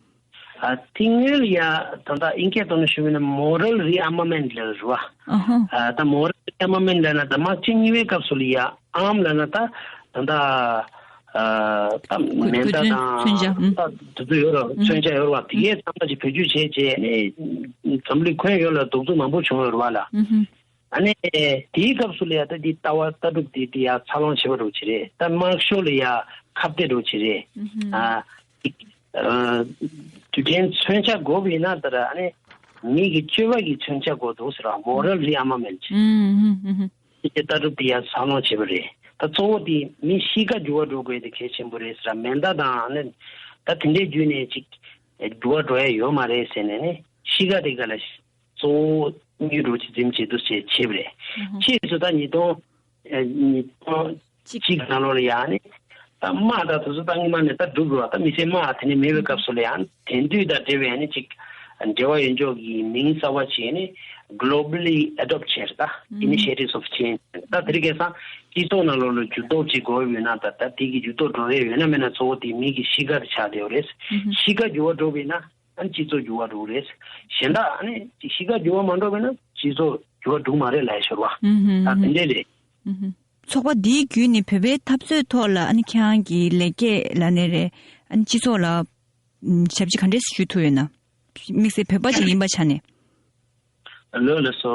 ཨ་དེ་སྔོན་ལ་ཡ་ད་ལྟ་ཨིན་སྐད་ཐོག་ནས་ཞུ་བ་ཡིན་ན་Moral Rearmament ལབ་རེད་བ། ཨ་ཧ། ཨ་ད་Moral Rearmament ལབ་ན་ད་དམག་ཆེན་གཉིས་པའི་སྐབས་སུ་ལ་ཡ་ཨམ་ལབ་ན་ད་ད་ལྟ་ཨ་ད་གོ་མེ་མདའ་གོ་མཚོན་མཚོན་ཆ། དང་ཨུ། ད་དེ་ཚོ་ཡོད་རེད། ཨུ། མཚོན་ཆ་ཡོད་རེད་བ། དེ་གའི་ཚང་མ་ཅིག་བེད་སྤྱོད་བྱས་བྱས་ནས་འཛམ་གླིང་ཁྱོན་ཡོངས་ལ་གདུག་རྩུབ་མང་པོ་བྱུང་ཡོད་རེད་བ་ལ། ཨུ་ཧུ། ཨ་ནི་དེའི་སྐབས་སུ་ལ་ཡ་ད་འདི་ལྟ་བ་ལྟ་གྲུབ་དེ་དེ་ཡ་འཚར་ལོངས་བྱེད་པ་འདྲ་བོ་ཅིག་རེད། ད་དམར་ཤོག་ལ་ཡ་ཁ་གཏད་འདྲ་བོ་ཅིག་རེད། ཨུ་ཧུ། ཨ་ཨ་དུས་དྲན་མཚོན་ཆ་དགོས་པ་ཡིན་ན་ད་ར་ཨ་ནི་མི་གི་སྤྱོད་པ་གི་མཚོན་ཆ་དགོས་འདུག་ཟེར་བ། Moral Rearmament ཨུ་ཧུ་ཧུ་ཧུ། དེ་ལྟ་གྲུབ་དེ་ཡ་འཚར་ལོངས་བྱེད་པ་རེད། ད་གཙོ་བོ་དེ་མི་གཤིས་ཀ་འགྱུར་བ་འགྲོ་དགོས་དེ་གལ་ཆེན་པོ་རེད་ཟེར་བ། མེ་མདའ་དང་ཨ་ནི་ད་དེ་འདྲའི་བརྒྱུད་ནས་ཅིག་འགྱུར་བ་འགྲོ་ཡ་ཡོད་མ་རེད་ཟེར་ནས་ནི་གཤིས་ཀ་དེ་ག་ལ་གཙོ་བོ་དངོས་གྲུབ་ཅིག་འཛིན་བྱེད་དུ་བྱེད་བྱེད་པ་རེད། ཕྱིས་སུ་ད་ཉིས་སྟོང་ ཉིས་སྟོང་གཅིག་ནང་ལོགས་ལ་ཡང་ནི། ད་དམག་དང་དེ་ཚོ་ད་སྔོན་མ་ནས་ད་འགྲུབ་རོགས། ད་མི་སེར་དམག་དེ་ནས་མེད་པའི་སྐབས་སུ་ལ་ཡང་དེང་དུས་དང་འབྲེལ་བའི་ནི་ཅིག་འབྲེལ་བ་ཡོད་འཇོག་གི་མིང་གསར་བ་བྱས་ནས་globally adopt་བྱས་རེད། ད་initiatives of change། ད་དེ་རིང་ཁ་སང་སྤྱི་ཚོགས་ནང་ལོགས་ལ་འགྱུར་ལྡོག་ཅིག་དགོས་ཡོད་ན། ད་ད་དེ་གི་འགྱུར་ལྡོག་འགྲོ་རེ་ཡོད་ན་མེད་ན་གཙོ་བོ་དེ་མི་གི་གཤིས་ཀ་དེ་ཆགས་བསྡད་ཡོད་རེད། གཤིས་ཀ་འགྱུར་བ་འགྲོ་བས་ན་ཨ་ནི་སྤྱི་ཚོགས་འགྱུར་བ་འགྲོ་གི་རེད། གཞན་དག་ཨ་ནི་གཤིས་ཀ་འགྱུར་བ་མ་འགྲོ་བས་ན་སྤྱི་ཚོགས་འགྱུར་བ་འགྲོ་མ་རེད་ལབ་ཡ་ཤོར་བ། ད་དེ་འདྲས་རེད། ཚོགས་པ་འདིའི་བརྒྱུད་ནས་བོད་པའི་འཐབ་རྩོད་ཐོག་ལ་ཨ་ནི་ཁྱེད་རང་གི་ལེགས་སྐྱེས་ལབ་ནའི་རེད། ཨ་ནི་སྤྱི་ཚོགས་ལ་ཞབས་ཕྱི་ག་འདྲས་ཞུ་ཐུབ་ཡོད་ན། དམིགས་བསལ་བོད་པ་ཅིག་ཡིན་པའི་ཆ་ནས། ལགས་ལགས་སོ།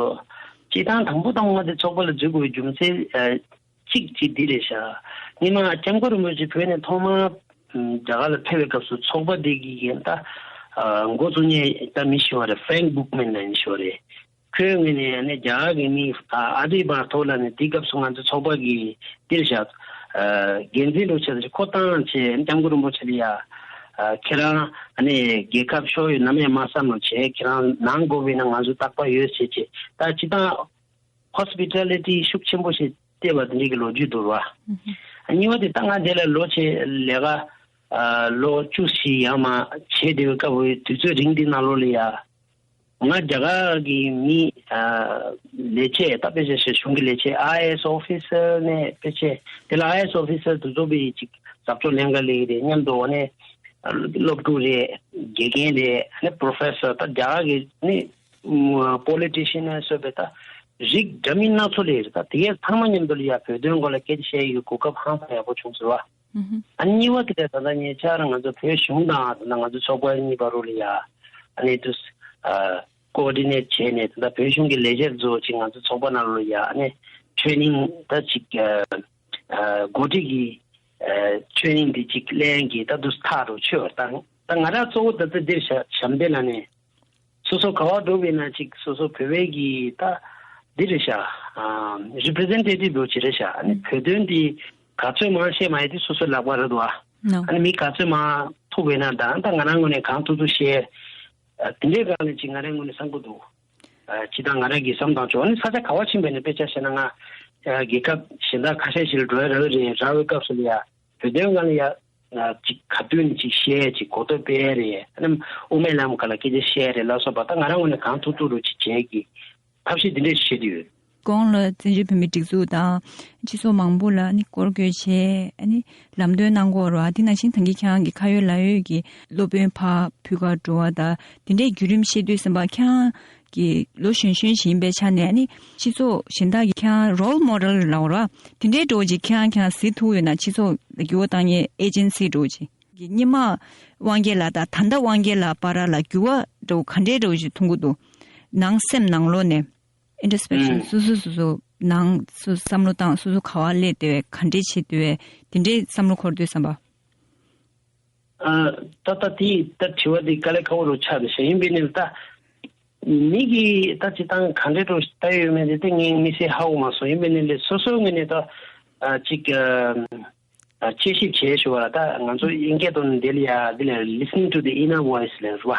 སྤྱིར་བཏང་དང་པོ་དང་པོ་ང་འདི་ཚོགས་པ་ལ་འཛུལ་དགོས་པའི་རྒྱུ་མཚན་གཅིག་གཅིག་འདི་རེད་ཤག་ཉི་མ་སྐྱབས་མགོན་རིན་པོ་ཆེ་བོད་ནས་ཐོག་མར་རྒྱ་གར་ལ་ཕེབས་པའི་སྐབས་སུ་ཚོགས་པ་འདི་གི་ཡན་ད་འགོ་བཙུགས་མཁན་ད་མི་ཞིག་ཡོད་རེད། Frank Bookman་ལབ་མཁན་ཞིག་ཡོད་རེད། ཁོའི་ངོས་ནས་ནི་རྒྱ་གར་གྱི་མི་ཨ་ཨ་ཏི་བར་ཐོག་ལ་ནི་དེའི་སྐབས་སུ་ང་ཚོ་ཚོགས་པ་གི་འདིར་བཞག་འགན་འཛིན་རུ་ཆེ་ཁོ་བཏང་བྱས་སྐྱབས་མགོན་རིན་པོ་ཆེ་ལ་ཡ། ཁྱེད་རང་ཨ་ནི་རྒྱལ་ཁབ་ཤོར་ཡོད་ནམ་ཡང་མ་བསམ་རུ་བྱས། ཁྱེད་རང་ནང་དགོས་པས་ན་ང་ཚོ་རྟག་པར་ཡོད་བྱས་བྱས། ད་སྤྱིར་བཏང་hospitality་ཤུགས་ཆེན་པོ་ཞིག་བལྟས་པ་འདི་འདྲའི་གི་ལོ་རྒྱུས་འདུག་ར། གཉིས་པ་དེ་ད་ང་འདི་ལ་ལོ་ཆེ་ལས་ཀ་ལོ་བཅུ་ཞིག་ཡར་མར་བྱས་བསྡད་པའི་སྐབས་དུས་ཚོད་རིང་འདི་ནང་ལོགས་ལ་ཡ། ང་རྒྱ་གར་གྱི་མི་ལས་བྱེད་ད་དཔེ་ཆ་བཞག་གཞུང་གི་ལས་བྱེད་ཨའི་ཨེས་ཨོ་ཕི་སར་ནས་དཔེ་ཆ་དེ་ལ་ཨའི་ཨེས་ཨོ་ཕི་སར་དེ་ཚོ་བའི་ཅིག་ཟབ་སྦྱོང་ལེན་ག་ལེགས་རེད། མཉམ་དུ་འོ་ནས་སློབ་ཕྲུག་རེད། དགེ་རྒན་རེད། ཨ་ནི་པོ་རོ་ཕེ་སར་ད་རྒྱ་གར་གྱི་ནི་པོ་ལི་ཊི་ཤན་ནས་བཟོས་པའི་ད་རིགས་འདྲ་མིན་སྣ་ཚོགས་ལས་རེད། ད་དེ་གས་ཚང་མ་མཉམ་དུ་ལ་ཡ་བོད་དོན་སྐོར་ལ་སྐད་ཆ་བཤད་ཡོད་གོ་སྐབས་ཧང་སང་ཡག་པོ་བྱུང་ཟེར་བ། ཨ་ནི་གཉིས་པ་དེ་ལས་ད་ལྟ་ཉེ་ཆར་ང་ཚོ་བོད་གཞུང་དང་ད་ལྟ་ང་ཚོ་ཚོགས་པ་གཉིས་བར་ལ་ཡ་ཨ་ནི་དུ་ཀོ་ཨོ་ཌི་ནེཊ་བྱས་ནས་ད་ལྟ་བོད་གཞུང་གི་ལས་བྱེད་ཚོ་ཅིག་ང་ཚོ་ཚོགས་པ་ནང་ལ་ཡ་ཨ་ནི་ཊེ་རེ་ནིང་ད་ཅིག་འགོ་ཁྲིད་ཀྱི་ཊེ་རེ་ནིང་དེ་ཅིག་ལེན་གྱི་ད་དུ་ཐག་རུ་ཆོད་ད་ད་ང་རང་གཙོ་བོ་ད་ལྟ་འདིར་ཞབས་འདེགས་ལ་ནས། སོ་སོ་ག་བ་འགྲོ་བའི་ན་ཅིག་སོ་སོ་བོད་པའི་གི་ད་འདི་རེད་ཤག་རི་པི་རི་ཟེན་ཊེ་ཊིབ་འགྲོ་ཅི་རེད་ཤག་ཨ་ནི་བོད་དོན་འདི་ག་ཚོད་མང་བཤད་མ་ཡི་དེ་སོ་སོའི་ལག་པ་རེད་འདུག་ཨ་ནི་མི་ག་ཚོད་མང་ཐུག་བས་ན་ད་ད་ང་རང་ངོས་ནས་གང་ཐུབ་ཐུབ་བཤད། དེ་འདྲའི་སྒང་ནས་ཅིག་ང་རའི་ངོས་ནས་བསམ་གི་འདུག་ཅི་ད་ང་རང་གི་བསམ་སྟངས་ཅོག་ཨ་ནི་ས་ཆ་ག་བ་ཕྱིན་པས་ན་དཔེ་ཆ་བཤད་ན་ང་རྒྱལ་ཁབ་གཞན་དག་ཁ་ཤས་ཤིག་ལ་འགྲོ་ཡ་རག་གི་རེད། རག་པའི་སྐབས་སུ་ལ་ཡ། བོད་དོན་སྒང་ལ་ཡ། ཅིག་ག་དུས་ནས་ཅིག་བཤད་ཅིག་གོ་རྟོགས་སྤེལ་རེད། ཨ་ནི་དབུ་མའི་ལམ་སྒང་ལ་སྐད་ཆ་བཤད་རེད་ལ་སོགས་པ་ད་ང་རང་ངོས་ནས་གང་ཐུབ་ཐུབ་རུ་ཅིག་བྱེད་ཀྱི་ཐབས་ཤེས་འདི་འདྲས་ཤིག་བྱེད་ཀྱི་ཡོད། གོང་ལ་བཙན་བྱོལ་བོད་མིའི་སྒྲིག་འཛུགས་དང་སྤྱི་ཚོགས་མང་པོ་ལ་ཨ་ནི་སྐོར་སྐྱོད་བྱས་ཨ་ནི་ལམ་སྟོན་གནང་གོ་ར། དེ་ནང་བཞིན་ད་གིན་ཁྱེད་རང་གི་ཁ་ཡོད་ལག་ཡོད་ཀྱི་སློབ་དཔོན་ཕར་བོད་ཁར་འགྲོ་བ་དང་དེ་འདྲའི་བརྒྱུད་རིམ་བཤད་དུས་ཙམ་པ་ཁྱེད་རང་གི་ལོ་གཞོན་གཞོན་ཞིག་ཡིན་པའི་ཆ་ནས་ཨ་ནི་སྤྱི་ཚོགས་གཞན་དག་གི་ཁྱེད་རང་རོལ་མོ་ཌེལ་རེད་ལབ་དགོས་ར། དེ་འདྲའི་འགྲོ་ཅིག་ཁྱེད་རང་ཁྱེད་རང་གཟིགས་ཐུབ་ཡོད་ན་སྤྱི་ཚོགས་ལ་འགྱུར་བ་བཏང་མཁན་ཨེ་ཇེན་སི་འགྲོ་ཅིག་གི་སྔོན་མ་དབང་རྒྱལ་ལགས་དང་ད་ལྟ་དབང་རྒྱལ་ལགས་བར་ལ་འགྱུར་བ་འགྲོ་ག་འདྲའི་འགྲོ་ཅིག་མཐོང་གི་འདུག་ནང་སེམས་ནང་ལོགས་ནས་ཨིན་ཊོ་སི་པེག་ཤན་ཨུམ། སོ་སོ་སོ་སོ་ནང་སོ་སོ་བསམ་བློ་བཏང་སོ་སོ་ག་བ་སླེབས་བསྡད་པས་ག་འདྲའི་བྱེད་བསྡད་པས་དེ་འདྲའི་བསམ་བློ་འཁོར་དུས་བསམ་པ། ཨ། ད་ལྟ་དེ་ད་དྲི་བ་དེ་དཀའ་ལས་ཁག་པོ་རུ་ཆགས་འདུག་ཤག་ཡིན་པས་ནི་ད། མི་གིས་ད་ཅི་ཐང་ག་འདྲའི་འགྲོ་ལྟ་ཡོད་མེད་དེ་ད་ངས་དམིགས་བསལ་ཧ་གོ་མ་སོང་། ཡིན་པས་ནི་ལས་སོ་སོའི་ངོས་ནས་ད་ཨ་ཅིག་ཨ་ཨ་དཔྱད་ཞིབ་བྱས་ཞུ་བ་ལ་ད་ང་ཚོ་དབྱིན་སྐད་ཐོག་ནས་འདི་ལ་ཡ་འདི་ལ་listening to the inner voice ལབ་རེད་བ།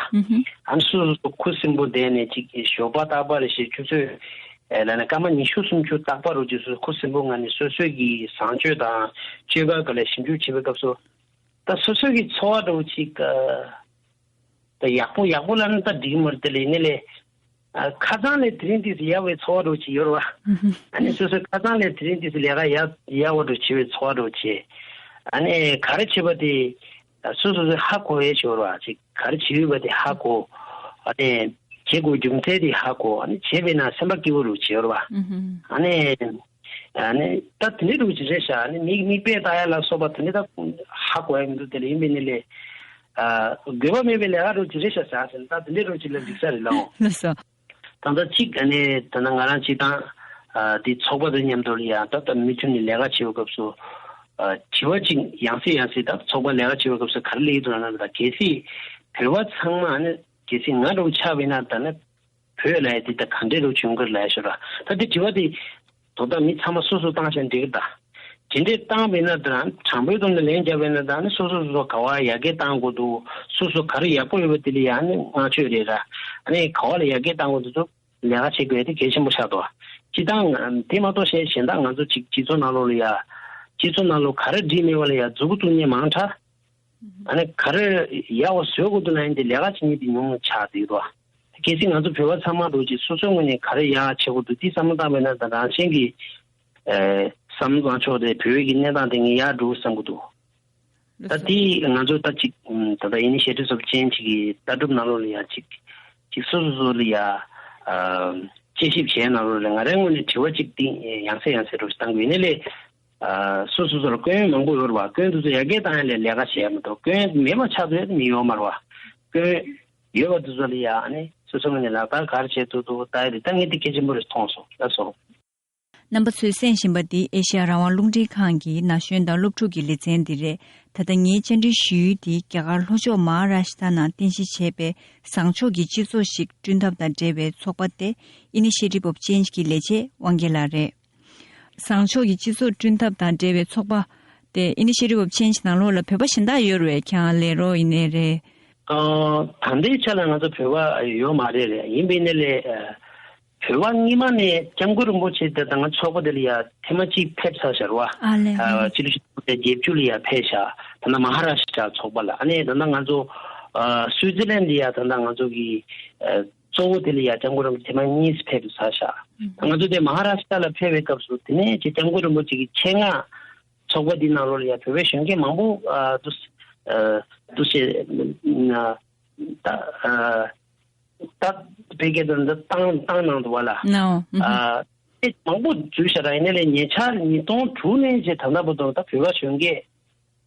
ཨ་ནི་སོ་སོ་སོ་ཁུ་སིམ་པོ་བསྡད་ནས་ཅིག་ཞོགས་པ་རྟག་པར་རེ་ཞིག་ཆུ་ཚོད་ཨེ་ལ་ནི་སྐར་མ་ཉི་ཤུ་སུམ་ཅུ་རྟག་པར་རུ་ཅིག་སོ་སོ་ཁུ་སིམ་པོ་ངང་ནས་སོ་སོའི་གི་བཟང་སྤྱོད་དང་སྤྱོད་པ་ག་ལ་ཞིབ་འཇུག་བྱེད་པའི་སྐབས་སུ། ད་སོ་སོ་གི་ཚོར་བ་འདྲ་བོ་ཅིག་ཨ། ད་ཡག་པོ་ཡག་པོ་ལབ་ན་ད་འགྲིག་གི་མ་རེད་དེ་ལས་ནི་ལས། ཨ། ཁ་སང་ལས་དེ་རིང་ཏོག་ཙམ་ཡག་པའི་ཚོར་བ་འདྲ་བོ་ཅིག་ཡོད་རེད་བ། ཨ་ནི་སོ་སོ་ཁ་སང་ལས་དེ་རིང་ཏོག་ཙམ་ལས་ཀ་ཡག་ཡག་པོ་འདྲ་བོ་བྱེད་པའི་ཚོར་བ་འདྲ་བོ་བྱེད། ཨ་ནི་ག་རེ་བྱེད་པ་དེ་སོ་སོ་སོ་ཧ་གོ་ཡས་ཅིག་ཡོད་རེད་བ། ཅིག་ག་རེ་བྱེད་ཡོད་པ་དེ་ཧ་གོ། ཨ་ནི་བྱེད་དགོས་རྒྱུ་མཚན་དེ་ཧ་གོ། ཨ་ནི་བྱས་པས་ན་སེམས་པ་སྐྱིད་པོ་འདྲ་བོ་ཅིག་ཡོད་རེད་བ། ཨ་ནི། ཨ་ནི་ད་དེ་འདྲའི་རུ་ཅིག་རེད་ཤག་ཨ་ནི་མིག་མིག་དཔེ་ལྟ་ཡ་ལ་སོགས་པ་དེ་འདྲ་ད་ཧ་གོ་ཡ་མི་འདུག་དེ་ལ་ཡིན་པས་ནི་ལས། ཨ། དགོས་པ་མེད་པའི་ལས་ཀ་རུ་ཅིག་རེད་ཤག་ཟེར་ཟེར་ད་དེ་འདྲའི་རུ་ཅིག་ལ་འགྲིག་ས་རེད་ལགས། ལགས་སོ། ད་ལྟ་གཅིག་ཨ་ནི་ད་ནང་ང་རང་སྤྱིར་བཏང་ཨ་དེ་ཚོགས་པ་དང་མཉམ་དུ་ལ་ཡ་ད་ལྟ་མུ་མཐུད་ནས་ལས་ཀ་བྱེད་པའི་སྐབས་སུ། ཨ། དྲི་བ་གཅིག་ཡང་སེ་ཡང་སེ་ད་ཚོགས་པ་ལས་ཀ་བྱེད་པའི་སྐབས་སུ་ག་རེ་སླེབས་ཀྱི་འདུག་ལབ་ན། ད་གལ་སྲིད་བོད་པ་ཚང་མ་ཨ་ནི་གལ་སྲིད་ང་འདྲ་བོ་ཆགས་པ་ཡིན་ན་ད་ནི། བོད་ལ་ཡ་དེ་ད་ག་འདྲས་རུ་བྱུང་གི་རེད་ལབ་ཡ་ཤོད་ར། ད་དེ་དྲི་བ་དེ་དོ་བདག་མི་ཚང་མ་སོ་སོ་བཏང་བཞག་འགྲིག་གི། ད་དེ་འདྲས་བཏང་བས་ན་ད་དྲང་པོའི་ཐོག་ནས་ལན་བརྒྱབ་པས་ན་ད་ནི་སོ་སོ་སོ་སོ་ག་བ་ཡར་རྒྱས་བཏང་དགོས་འདུག་སོ་སོ་ག་རེ་ཡག་པོ་ཡོད་པ་དེ་ལ་ཡ་ནི་བསྔགས་བརྗོད་རེད་ར། ཨ་ནི་ག་བ་ལ་ཡར་རྒྱས་བཏང་དགོས་འདུག་ཚོ་ལས་ཀ་བྱེད་དགོས་དེ་གལ་ཆེན་པོ་ཆགས་འདུག་སྤྱི་བཏང་དེ་མ་གཏོགས་གཞན་གཞན་དག་ང་ཚོ་ཅིག་སྤྱི་ཚོགས་ནང་ལོགས་ལ་ཡ། སྤྱི་ཚོགས་ནང་ལོགས་ག་རེ་འགྲིག་མེད་པ་ལ་ཡ་མཛུབ་གུ་བཙུགས་མཁན་མང་དྲགས། ཨ་ནི་ག་རེ་ཡག་པ་བཟོ་དགོས་འདུག་ན་ཡིན་ཏེ་ལས་ཀ་བྱེད་མཁན་དེ་ཉུང་ཆགས་བསྡད་འདུག་གལ་སྲིད་ང་ཚོ་བོད་པ་ཚང་མ་འདུག་ཅིག་སོ་སོའི་ངོས་ནས་ག་རེ་ཡག་བྱེད་དགོས་འདུག་དེ་བསམ་བློ་བཏང་བས་ན་ད་རང་བཞིན་གྱིས་ཨེ་བསམ་བློ་བཏང་ཆོག་དེ་བོད་ཀྱི་གནས་སྟངས་དེ་ངས་ཡག་འགྲོ་བསམ་གྱི་འདུག་ད་དེ་ང་ཚོ་ད་ཅིག་ད་ལྟ་ཨི་ནི་ཤི་ཡེ་ཊིབ་སོགས་ཅན་ཅིག་གི་ལྟ་གྲུབ་ནང་ལོགས་ལ་ཡ་ཅིག་ཅིག་སོ་སོ་སོ་ལ་ཡ་ཨ་དཔྱད་ཞིབ་བྱས་ནང་ལོགས་ལ་ང་རའི་ངོས་ནས་དྲི་བ་ཅིག་དེ་ཡང་སེ་ཡང་སེ་རོ་ཞིག་བཏང་དགོས་ཡིན་ནའི་ལས། ཨ་སོ་སོ་སོ་ལ་སྐྱོན་མང་པོ་ཡོད་རེད་བ། སྐྱོན་དེ་ཚོ་ཡར་རྒྱས་བཏང་ཡ་ལས་ལས་ཀ་བྱས་ཡ་མི་འདུག་སྐྱོན་མེད་པ་ཆགས་ཚོད་མི་ཡོད་མ་རེད་བ། སྐྱོན་ཡོད་པ་དེ་ཚོ་ལ་ཡ་ཨ་ནི་སོ་སོ་ངོས་ནས་ལག་བསྟར་ག་རེ་བྱེད་ཐུབ་ཐུབ་ལྟ་ཡ་དེ་ད་ངས་དེ་གལ་ཆེན་པོ་རེད་མཐོང་སོང་ལགས་སོ། རྣམ་པ་ཚོས་གསན་བཞིན་པ་འདི་ཨེ་ཤ་ཡ་རང་དབང་རླུང་འཕྲིན་ཁང་གི་ན་གཞོན་དང་སློབ་ཕྲུག་གི་ལེ་ཚན་འདི་རེད། ད་ལྟ་ངའི་བཅར་འདྲི་ཞུ་ཡུལ་འདི་རྒྱ་གར་ལྷོ་ཕྱོགས་མ་ཧ་ར་ཤི་ཏྲ་ནང་རྟེན་གཞི་བྱས་པའི་བཟང་ཕྱོགས་ཀྱི་སྤྱི་ཚོགས་ཤིག་བསྐྲུན་ཐབས་དང་འབྲེལ་བའི་ཚོགས་པ་སྟེ་ཨི་ནི་ཤི་ཡེ་ཊིབ་ཨོཕ་ཅེན་ཇི་གི་ལས་བྱེད་དབང་རྒྱལ་ལགས་རེད། བཟང་ཕྱོགས་ཀྱི་སྤྱི་ཚོགས་བསྐྲུན་ཐབས་དང་འབྲེལ་བའི་ཚོགས་པ་དེ་ཨི་ནི་ཤི་ཡེ་ཊིབ་ཨོཕ་ཅེན་ཇི་ནང་ལོགས་ལ་བོད་པ་གཞན་དག་ཡོད་རེད། ཁྱེད་རང་ལས་རོགས་ཡིན་ནའི་རེད། ཨ་ད་ལྟའི་ཆ་ལ་ང་ཚོ་བོད་པ་ཡོད་མ་རེད་རེད། ཡིན་པའི་ནི་ལས་ཨ་བོད་པ་སྔོན་མ་ནས་སྐྱབས་མགོན་རིན་པོ་ཆེ་དེ་དང་ཚོགས་པ་དེ་ལ་ཡ་ཐེངས་མ་གཅིག་ཕེབས་ཚར་ཤག་རེད་བ། ཨ་ལས། ཨ་ཕྱི་ལོ་ཆིག་སྟོང་དགུ་བརྒྱ་བརྒྱད་ཅུ་ལ་ཡ་ཕེབས་ཤག་ད་ལྟ་མ་ཧ་ར་ཤི་ཏྲ་ཚོགས་པ་ལ། ཨ་ནི་ད་ལྟ་ང་ཚོ་ཨ་སུའི་ཙི་ལན་ལ་ཡ་ད་ལྟ་ང་ཚོ་གི་ཨ་གཙོ་བོ་དེ་ལ་ཡ་སྐྱབས་མགོན་རིན་པོ་ཆེ་ཐེངས་མ་གཉིས་ཕེབས་ཚར་ཤག་ད་ང་ཚོ་དེ་མ་ཧ་ར་ཤི་ཏྲ་ལ་ཕེབས་པའི་སྐབས་སུ་དེ་ནས་ཅིག་སྐྱབས་མགོན་རིན་པོ་ཆེ་གི་ཆེད་མངགས་ཚོགས་པ་འདི་ནང་ལོགས་ལ་ཡ་བོད་པའི་གཞོན་སྐྱེས་མང་པོ་ཨ་འདུ་ཨ་འདུ་ཤེས་ཨ་ད་ཨ་ད་བོད་སྐད་དུ་འདི་བཏང་བཏང་གནང་འདུག་བ་ལ། ནའོ། ཨ་དེ་མང་པོ་འཛུལ་ཤག་ར། ཡིན་ནའི་ལས་ཉེ་ཆར་ཉིས་སྟོང་དྲུག་ནས་བྱས་ད་ལྟ་བར་དུ་ད་བོད་པ་གཞོན་སྐྱེས་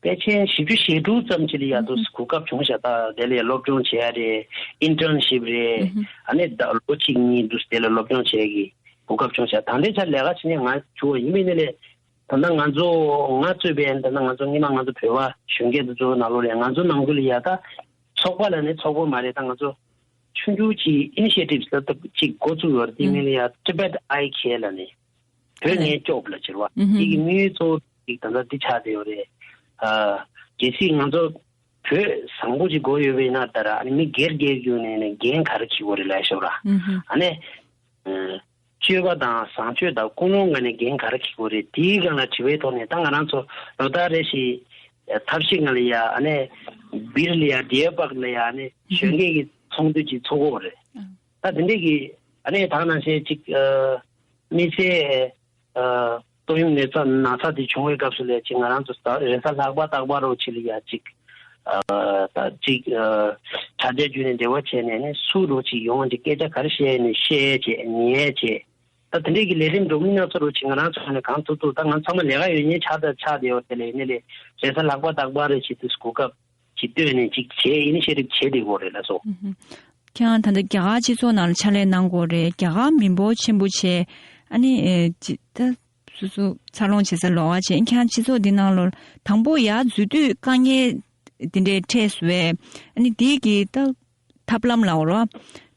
དཔེ་ཆེན་བཞི་བཅུ་ཞེ་དྲུག་ཙམ་ཅིག་ལ་ཡ་འདུ་གོ་སྐབས་བྱུང་ཤག་ད་དེ་ལ་ཡ་སློབ་སྦྱོང་བྱེད་ཡ་རེད། ཨིན་ཊརན་ཤིབ་རེད། ཨ་ནི་ད་ལོ་གཅིག་གཉིས་འདུ་དེ་ལ་སློབ་སྦྱོང་བྱེད་ཡ་གི་གོ་སྐབས་བྱུང་ཤག་ད་ལྟའི་ཆར་ལས་ཀ་བྱེད་མཁན་ང་བྱུང་བ་ཡིན་པའི་ནི་ལས། ད་ལྟ་ང་ཚོ་ང་གཙོས་པའི་ད་ལྟ་ང་ཚོ་སྔོན་མ་ང་ཚོ་བོད་པ་གཞོན་སྐྱེས་དེ་ཚོ་ནང་ལོགས་ལ་ང་ཚོ་ནང་ཁུལ་ལ་ཡ་ད་ཚོགས་པ་ལ་ནི་ཚོགས་པ་མ་རེད། ད་ང་ཚོ་ཆུང་ཆུང་གི་ཨི་ནི་ཤི་ཡེ་ཊིབ་ཅིག་འགོ་བཙུགས་ཡོད་རེད། དེ་མིང་ལ་ཡ་Tibet I Care ལ་ནི་བོད་ངའི་སྐྱོབ་ལ་ཟེར་བ་དེ་གི་དམིགས་ཡུལ་གཙོ་བོ་ཅིག་ད་ལྟ་འདི་ཆགས་བསྡད་ཡོད་རེད། ཨ་གལ་སྲིད་ང་ཚོ་བོད་བཟང་པོ་ཅིག་དགོས་ཡོད་པ་ཡིན་ན་ད་ར་ཨ་ནི་མི་སྒེར་སྒེར་བརྒྱུད་ནས་ནི་འགན་ག་རེ་འཁྱེར་དགོས་རེད་ལབ་ཤོག་ར། ཨ་ནི། སྤྱོད་པ་དང་བཟང་སྤྱོད་དང་ཀུན་སློང་ངོས་ནས་འགན་ག་རེ་འཁྱེར་དགོས་རེད། དེའི་སྒང་ལ་དྲི་བའི་ཐོག་ནས་ད་ང་རང་ཚོ་ལོ་ལྟར་རེ་བཞིན་ཐབས་ཤེས་ངང་ལ་ཡ་ཨ་ནི་སྦིར་ལ་ཡ་ཌི་ཡར་པཱག་ལ་ཡ་ཨ་ནི་གཞོན་སྐྱེས་ཀྱི་ཚོགས་འདུ་ཅིག་ཚོགས་ཀྱི་ཡོད་རེད། ད་དེ་འདྲས་ཀྱི་ཨ་ནི་ད་ག་ནང་བཞིན་ཅིག་དམིགས་བསལ་ཏོག་དབྱིབས་ནད་ཚ་ན་ཚ་དེ་བྱུང་བའི་སྐབས་སུ་ལ་ཅིག་ང་རང་ཚོ་ད་རེས་གཟའ་ལྷག་པ་རྟག་པར་རོ་ཅིག་ལ་ཡ་ཅིག་ཨ་ད་ཅིག་ཨ་དྲ་རྒྱ་བརྒྱུད་ནས་འབྲེལ་བ་བྱས་ནས་ནི་སུ་རོ་ཅིག་ཡོང་ཅིག་སྐད་ཆ་ག་རེ་བཤད་ནས་བཤད་བྱས་ཉན་བྱས། ད་དེ་འདྲས་ཀྱི་ལས་རིམ་འགྲོ་མི་སྣ་ཚོ་རོ་ཅིག་ང་རང་ཚོ་ནས་གང་ཐུབ་ཐུབ་ད་ང་ཚང་མ་ལས་ཀ་ཡོད་ཉེན་ཆགས་ད་ཆགས་བསྡད་ཡོད་དེ་ལས་ནི་ལས་རེས་གཟའ་ལྷག་པ་རྟག་པར་རེ་བྱེད་དུས་གོ་སྐབས་ཅིག་བཏོན་ནས་ཅིག་བྱས་ཨི་ནི་ཤི་ཡེ་ཊིབ་བྱས་བསྡད་ཡོད་རེད་ལགས་སོ། ཁྱེད་རང་ད་ལྟ་རྒྱ་གར་སྤྱི་ཚོགས་ནང་ལ་ཕྱག་ལས་གནང་དགོས་རེད། རྒྱ་གར་མི་འབོར་ཆེན་པོ་བྱས་ཨ་ནི་ཨེ་ཅི་ད་སོ་སོ་འཚར་ལོངས་བྱེད་ས་ལོགས་ཀ་བྱས་ཁྱེད་རང་སྤྱི་ཚོགས་འདི་ནང་ལོ་དང་པོ་ཡར་འཛུལ་དུས་དཀའ་ངལ་དེ་འདྲའི་འཕྲད་སོང་བས་ཨ་ནི་དེ་གི་ད་ཐབས་ལམ་ལ་འོ་ར་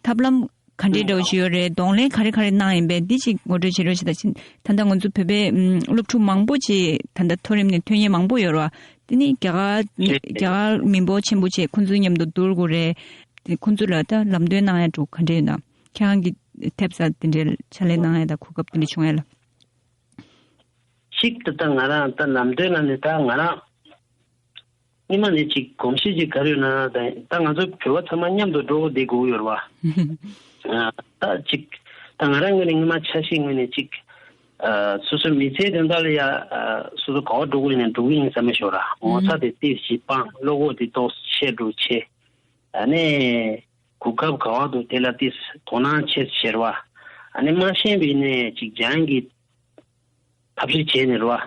ཐབས་ལམ་ག་འདྲའི་འདྲ་བོ་ཞིག་ཡོད་རེད། གདོང་ལེན་ག་རེ་ག་རེ་གནང་ཡིན་པས་འདི་ཅིག་ངོ་སྤྲོད་བྱེད་རོགས་བྱེད། ད་ཅི་ད་ལྟ་ང་ཚོ་བོད་པའི་ཨམ་སློབ་ཕྲུག་མང་པོ་ཅིག་ད་ལྟ་མཐོ་རིམ་ནས་ཐོན་མཁན་མང་པོ་ཡོད་རེད་བ། དེ་ནི་རྒྱ་གར་རྒྱ་གར་མི་འབོར་ཆེན་པོ་ཅིག་ཁོང་ཚོའི་མཉམ་དུ་བསྡུར་དགོས་རེད། དེ་ཁོང་ཚོ་ལ་ད་ལམ་སྟོན་གནང་ཡ་འདྲ་བོ་ག་འདྲ་ཡོད་ན། ཁྱེད་རང་གི་ཐེབས་རྩ་དེ་འདྲའི་ཕྱག་ལས་གནང་ཡ་དང་གོ་སྐབས་དེ་འདྲ་བྱུང་ཡ་ལ། གཅིག་ཏུ་ད་ང་རང་ད་ལམ་སྟོན་ལ་ནི་ད་ང་རང་སྔོན་མ་ནས་ཅིག་གོམས་གཤིས་ཅིག་ག་རེ་ཡོད་ན་ད་ད་ང་ཚོ་བོད་པ་ཚང་མ་མཉམ་དུ་འགྲོ་བསྡད་དགོས་ཡོད་རེད་བ། ཨ་ད་ཅིག་ད་ང་རང་ངོས་ནས་སྔོན་མ་འཆར་གཞི་ངོས་ནས་ཅིག་ཨ་སོ་སོའི་མི་ཚེ་དོན་དག་ལ་ཡ་ཨ་སོ་སོ་ག་པར་འགྲོ་དགོས་ཡིན་ན་འགྲོ་གི་ཡིན་བསམ་མེད་ཤོར་ར། ངོ་ཚ་དེ་ཏིས་ཞིག་སྤང་བློ་ཁོག་དེ་ཏོག་ཆེ་འགྲོ་ཆེ། ཨ་ནི་གོ་སྐབས་ག་པར་འདུག་དེ་ལ་ཏིས་དོ་སྣང་ཆེ་ཟེར་བ། ཨ་ནི་མ་ཤེས་པ་ཡིན་ནའི་ཅིག་སྦྱང་གི་ཐབས་ཤེས་བྱས་ནས་རེད་བ།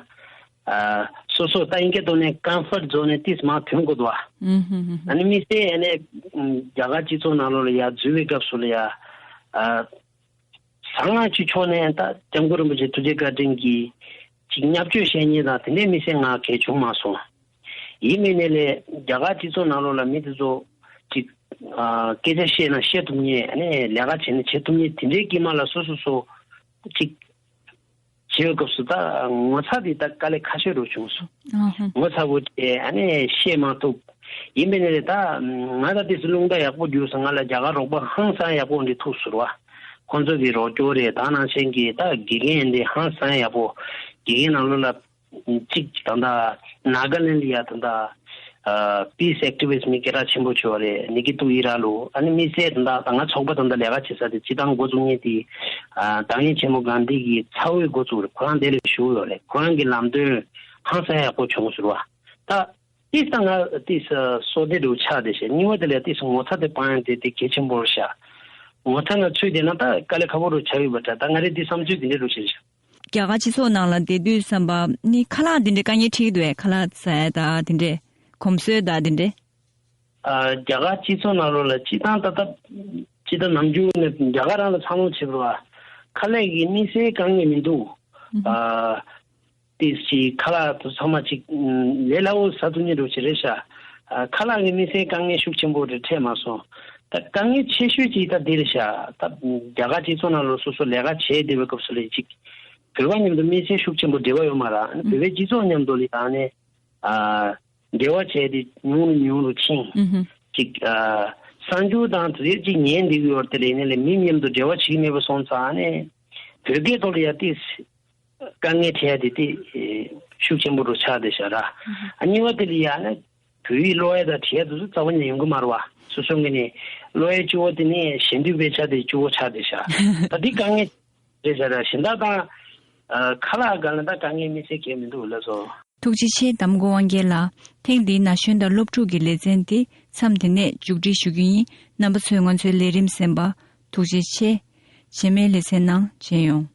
ཨ་སོ་སོ་ད་ཨིན་སྐད་ཐོག་ནས་ཀམ་ཕར་ཛོན་ནས་ཏིས་མར་ཐོན་དགོས་འདུག་བ། ཨ་ནི་དམིགས་བསལ་ཨ་ནི་རྒྱ་གར་སྤྱི་ཚོགས་ནང་ལོགས་ལ་ཡ་འཛུལ་བའི་སྐབས་སུ་ལ་ཡ། ཨ་ཟབ་སྦྱོང་གི་ཕྱོགས་ནས་ད་སྐྱབས་མགོན་རིན་པོ་ཆེ་ཐུགས་རྗེ་བཀའ་དྲིན་གྱིས་ཅིག་བརྙས་བཅོས་བཤད་མཁན་དང་དེ་འདྲའི་དམིགས་བསལ་ང་གལ་བྱུང་མ་སོང་། ཡིན་མིན་ནས་ལས་རྒྱ་གར་སྤྱི་ཚོགས་ནང་ལོགས་ལ་མི་དེ་ཚོ་ཅིག་ཨ་སྐད་ཆ་བཤད་ན་བཤད་ཐུབ་མཁན་ཨ་ནི་ལས་ཀ་བྱེད་ན་བྱེད་ཐུབ་མཁན་དེ་འདྲའི་དཀྱིལ་མ་ལ་སོ་སོ་སོ་ཅིག་བྱེད་པའི་སྐབས་སུ་ད་ངོ་ཚ་དེ་ད་དཀའ་ལས་ཁག་ཤོས་རུ་བྱུང་སོང་། ཨ་ཧུམ། ངོ་ཚ་བོ་བྱས་ཨ་ནི་བཤད་མ་ཐུབ། ཡིན་པས་ནས་ད་ང་ད་དེ་སུ་རླུང་རྟ་ཡག་པོ་རྒྱུགས་སོང་། ང་ལ་རྒྱ་གར་རོགས་པ་ཧང་སང་ཡག་པོ་འདི་ཐུག་སོང་བ། ཁོང་ཚོ་གི་རོགས་སྐྱོར་རེད། ད་ནང་བཞིན་གྱི་ད་དགེ་རྒན་འདི་ཧང་སང་ཡག་པོ། དགེ་རྒན་ནང་ལོགས་ལ་གཅིག་ད་ལྟ་ནཱ་ག་ལེན་ལ་ཡ་ད་ལྟ་peace activist མི་སྐད་གྲགས་ཆེན་པོ་བྱུང་བ་རེད། ནི་ཀི་ཏུ་ཨི་ར་ལུ། ཨ་ནི་དམིགས་བསལ་ད་ལྟ་ད་ང་ཚོགས་པ་ད་ལྟ་ལས་ཀ་བྱེད་ས་དེ་སྤྱི་བཏང་འགོ་བཙུགས་མཁན་དེ་ཨ་བདག་ཉིད་ཆེན་མོ་གྷན་དྷི་གི་ཚ་བོའི་འགོ་བཙུགས་རེད། ཁོ་རང་དེ་ལ་བཞུགས་ཡོད་རེད། ཁོ་རང་གི་ལམ་སྟོན་ཧང་སང་ཡག་པོ་བྱུང་ཟེར་བ། ད་ཏིས་ད་ང་ཏིས་སོ་དེ་རུ་ཆགས་བསྡད་ཤག་གཉིས་པ་དེ་ལ་ཏིས་ངོ་ཚ་དེ་སྤང་ཡང་དེ་དེ་གལ་ཆེན་པོ་རེད་ཤག་ངོ་ཚ་ན་ཚུལ་དེ་ན་ད་དཀའ་ལས་ཁག་པོ་རུ་ཆགས་ཡོད་པ་འདྲ། ད་ང་རེ་འདི་བསམ་ཚུལ་དེ་འདྲ་རུ་བྱས་ཤག་རྒྱ་གར་སྤྱི་ཚོགས་ནང་ལ་བསྡད་དུས་བསམ་པ་ནི་ཁ་ལག་དེ་འདྲའི་དཀའ་ངལ་འཕྲད་ཀྱི་འདུག་ཨེ། ཁ་ལག་ཟ་ཡ་ད་དེ་འདྲའི་གོམས་སྲོལ་ད་དེ་འདྲའི། ཨ་རྒྱ་གར་སྤྱི་ཚོགས་ནང་ལོགས་ལ་སྤྱི་བཏང་ད་ལྟ་སྤྱི་ད་ནམ་རྒྱུན་ནས་རྒྱ་གར་རང་ལ་འཚར་ལོངས་བྱེད་པ་ཁ་ལག་གི་དམིགས་བསལ་དཀའ་ངལ་མི་འདུག་ཨ་དེ་ཅིག་ཁ་ལག་ཚང་མ་ཅིག་ལས་སླ་བོ་ཟ་ཐུབ་མཁན་འདྲ་ཅིག་རེད་ཤག་ཨ་ཁ་ལག་གི་དམིགས་བསལ་དཀའ་ངལ་ཤུགས་ཆེན་པོ་རེ་འཕྲད་མ་སོང་། ད་དཀའ་ངལ་ཆེ་ཤོས་ཅིག་ད་འདི་རེད་ཤག་ད་རྒྱ་གར་སྤྱི་ཚོགས་ནང་ལོགས་སོ་སོ་ལས་ཀ་བྱས་བསྡད་པའི་སྐབས་སུ་ལས་ཅིག་བོད་པ་མཉམ་དུ་དམིགས་བསལ་ཤུགས་ཆེན་པོ་འབྲེལ་བ་ཡོད་མ་རེད། ཨ་ནི་བོད་པའི་སྤྱི་ཚོགས་མཉམ་དུ་ལས་ད་ནས་ཨ་འབྲེལ་བ་བྱས་ཏེ་ཉུང་རུ་ཉུང་རུ་ཕྱིན། ཅིག་ཨ་གསར་འགྱུར་དང་དེ་ཅིག་ཉན་བསྡད་ཀྱི་ཡོད་དེ་ལས་ནས་ལས་མི་མཉམ་དུ་འབྲེལ་བ་བྱེད་ཀྱི་མེད་པ་སོང་ཙང་ནས་བོད་སྐད་ཐོག་ལ་ཡ་ཏིས་དཀའ་ངལ་འཕྲད་ཡ་དེ་དེ་ཤུགས་ཆེན་པོ་རུ་ཆགས་བསྡད་ཤག་ར། ཨ་གཉིས་པ་དེ་ལ་ཡ་ནས་བོད་ཡིག་ཀློག་ཡ་དང་བྲིས་ཡ་དེ་ཚོ་རྩ་བ་ཉིད་ཡོང་གི་མ་རེད་བ། སོ་སོ་ངོས་ནས་ཀློག་ཡ་གཅིག་པོ་དེ་ནས་ཞེ་འདོད་དཔེ་ཆ་དེ་གཅིག་པོ་ཆགས་བསྡད་ཤག་ད་དེ་དཀའ་ངལ་རེད་ཤག་ར། གཞན་དག་དང་ཨ་ཁ་ལག་སྒང་ལ་ད་དཀའ་ངལ་དམིགས་བསལ་གང་ཡང་མི་འདུག་ལགས་སོ། ཐུགས་རྗེ་ཆེ། དམ་གོ་དབང་རྒྱལ་ལགས། ཐེངས་འདིའི་ན་གཞོན་དང་སློབ་ཕྲུག་གི་ལེ་ཚན་འདི་མཚམས་འདི་ནས་མཇུག་སྒྲིལ་ཞུ་རྒྱུ་ཡིན། རྣམ་པ་ཚོས་ང་ཚོའི་ལས་རིམ་གསན་པ་ཐུགས་རྗེ་ཆེ། རྗེས་མའི་ལེ་ཚན་ནང་མཇལ་ཡོང་།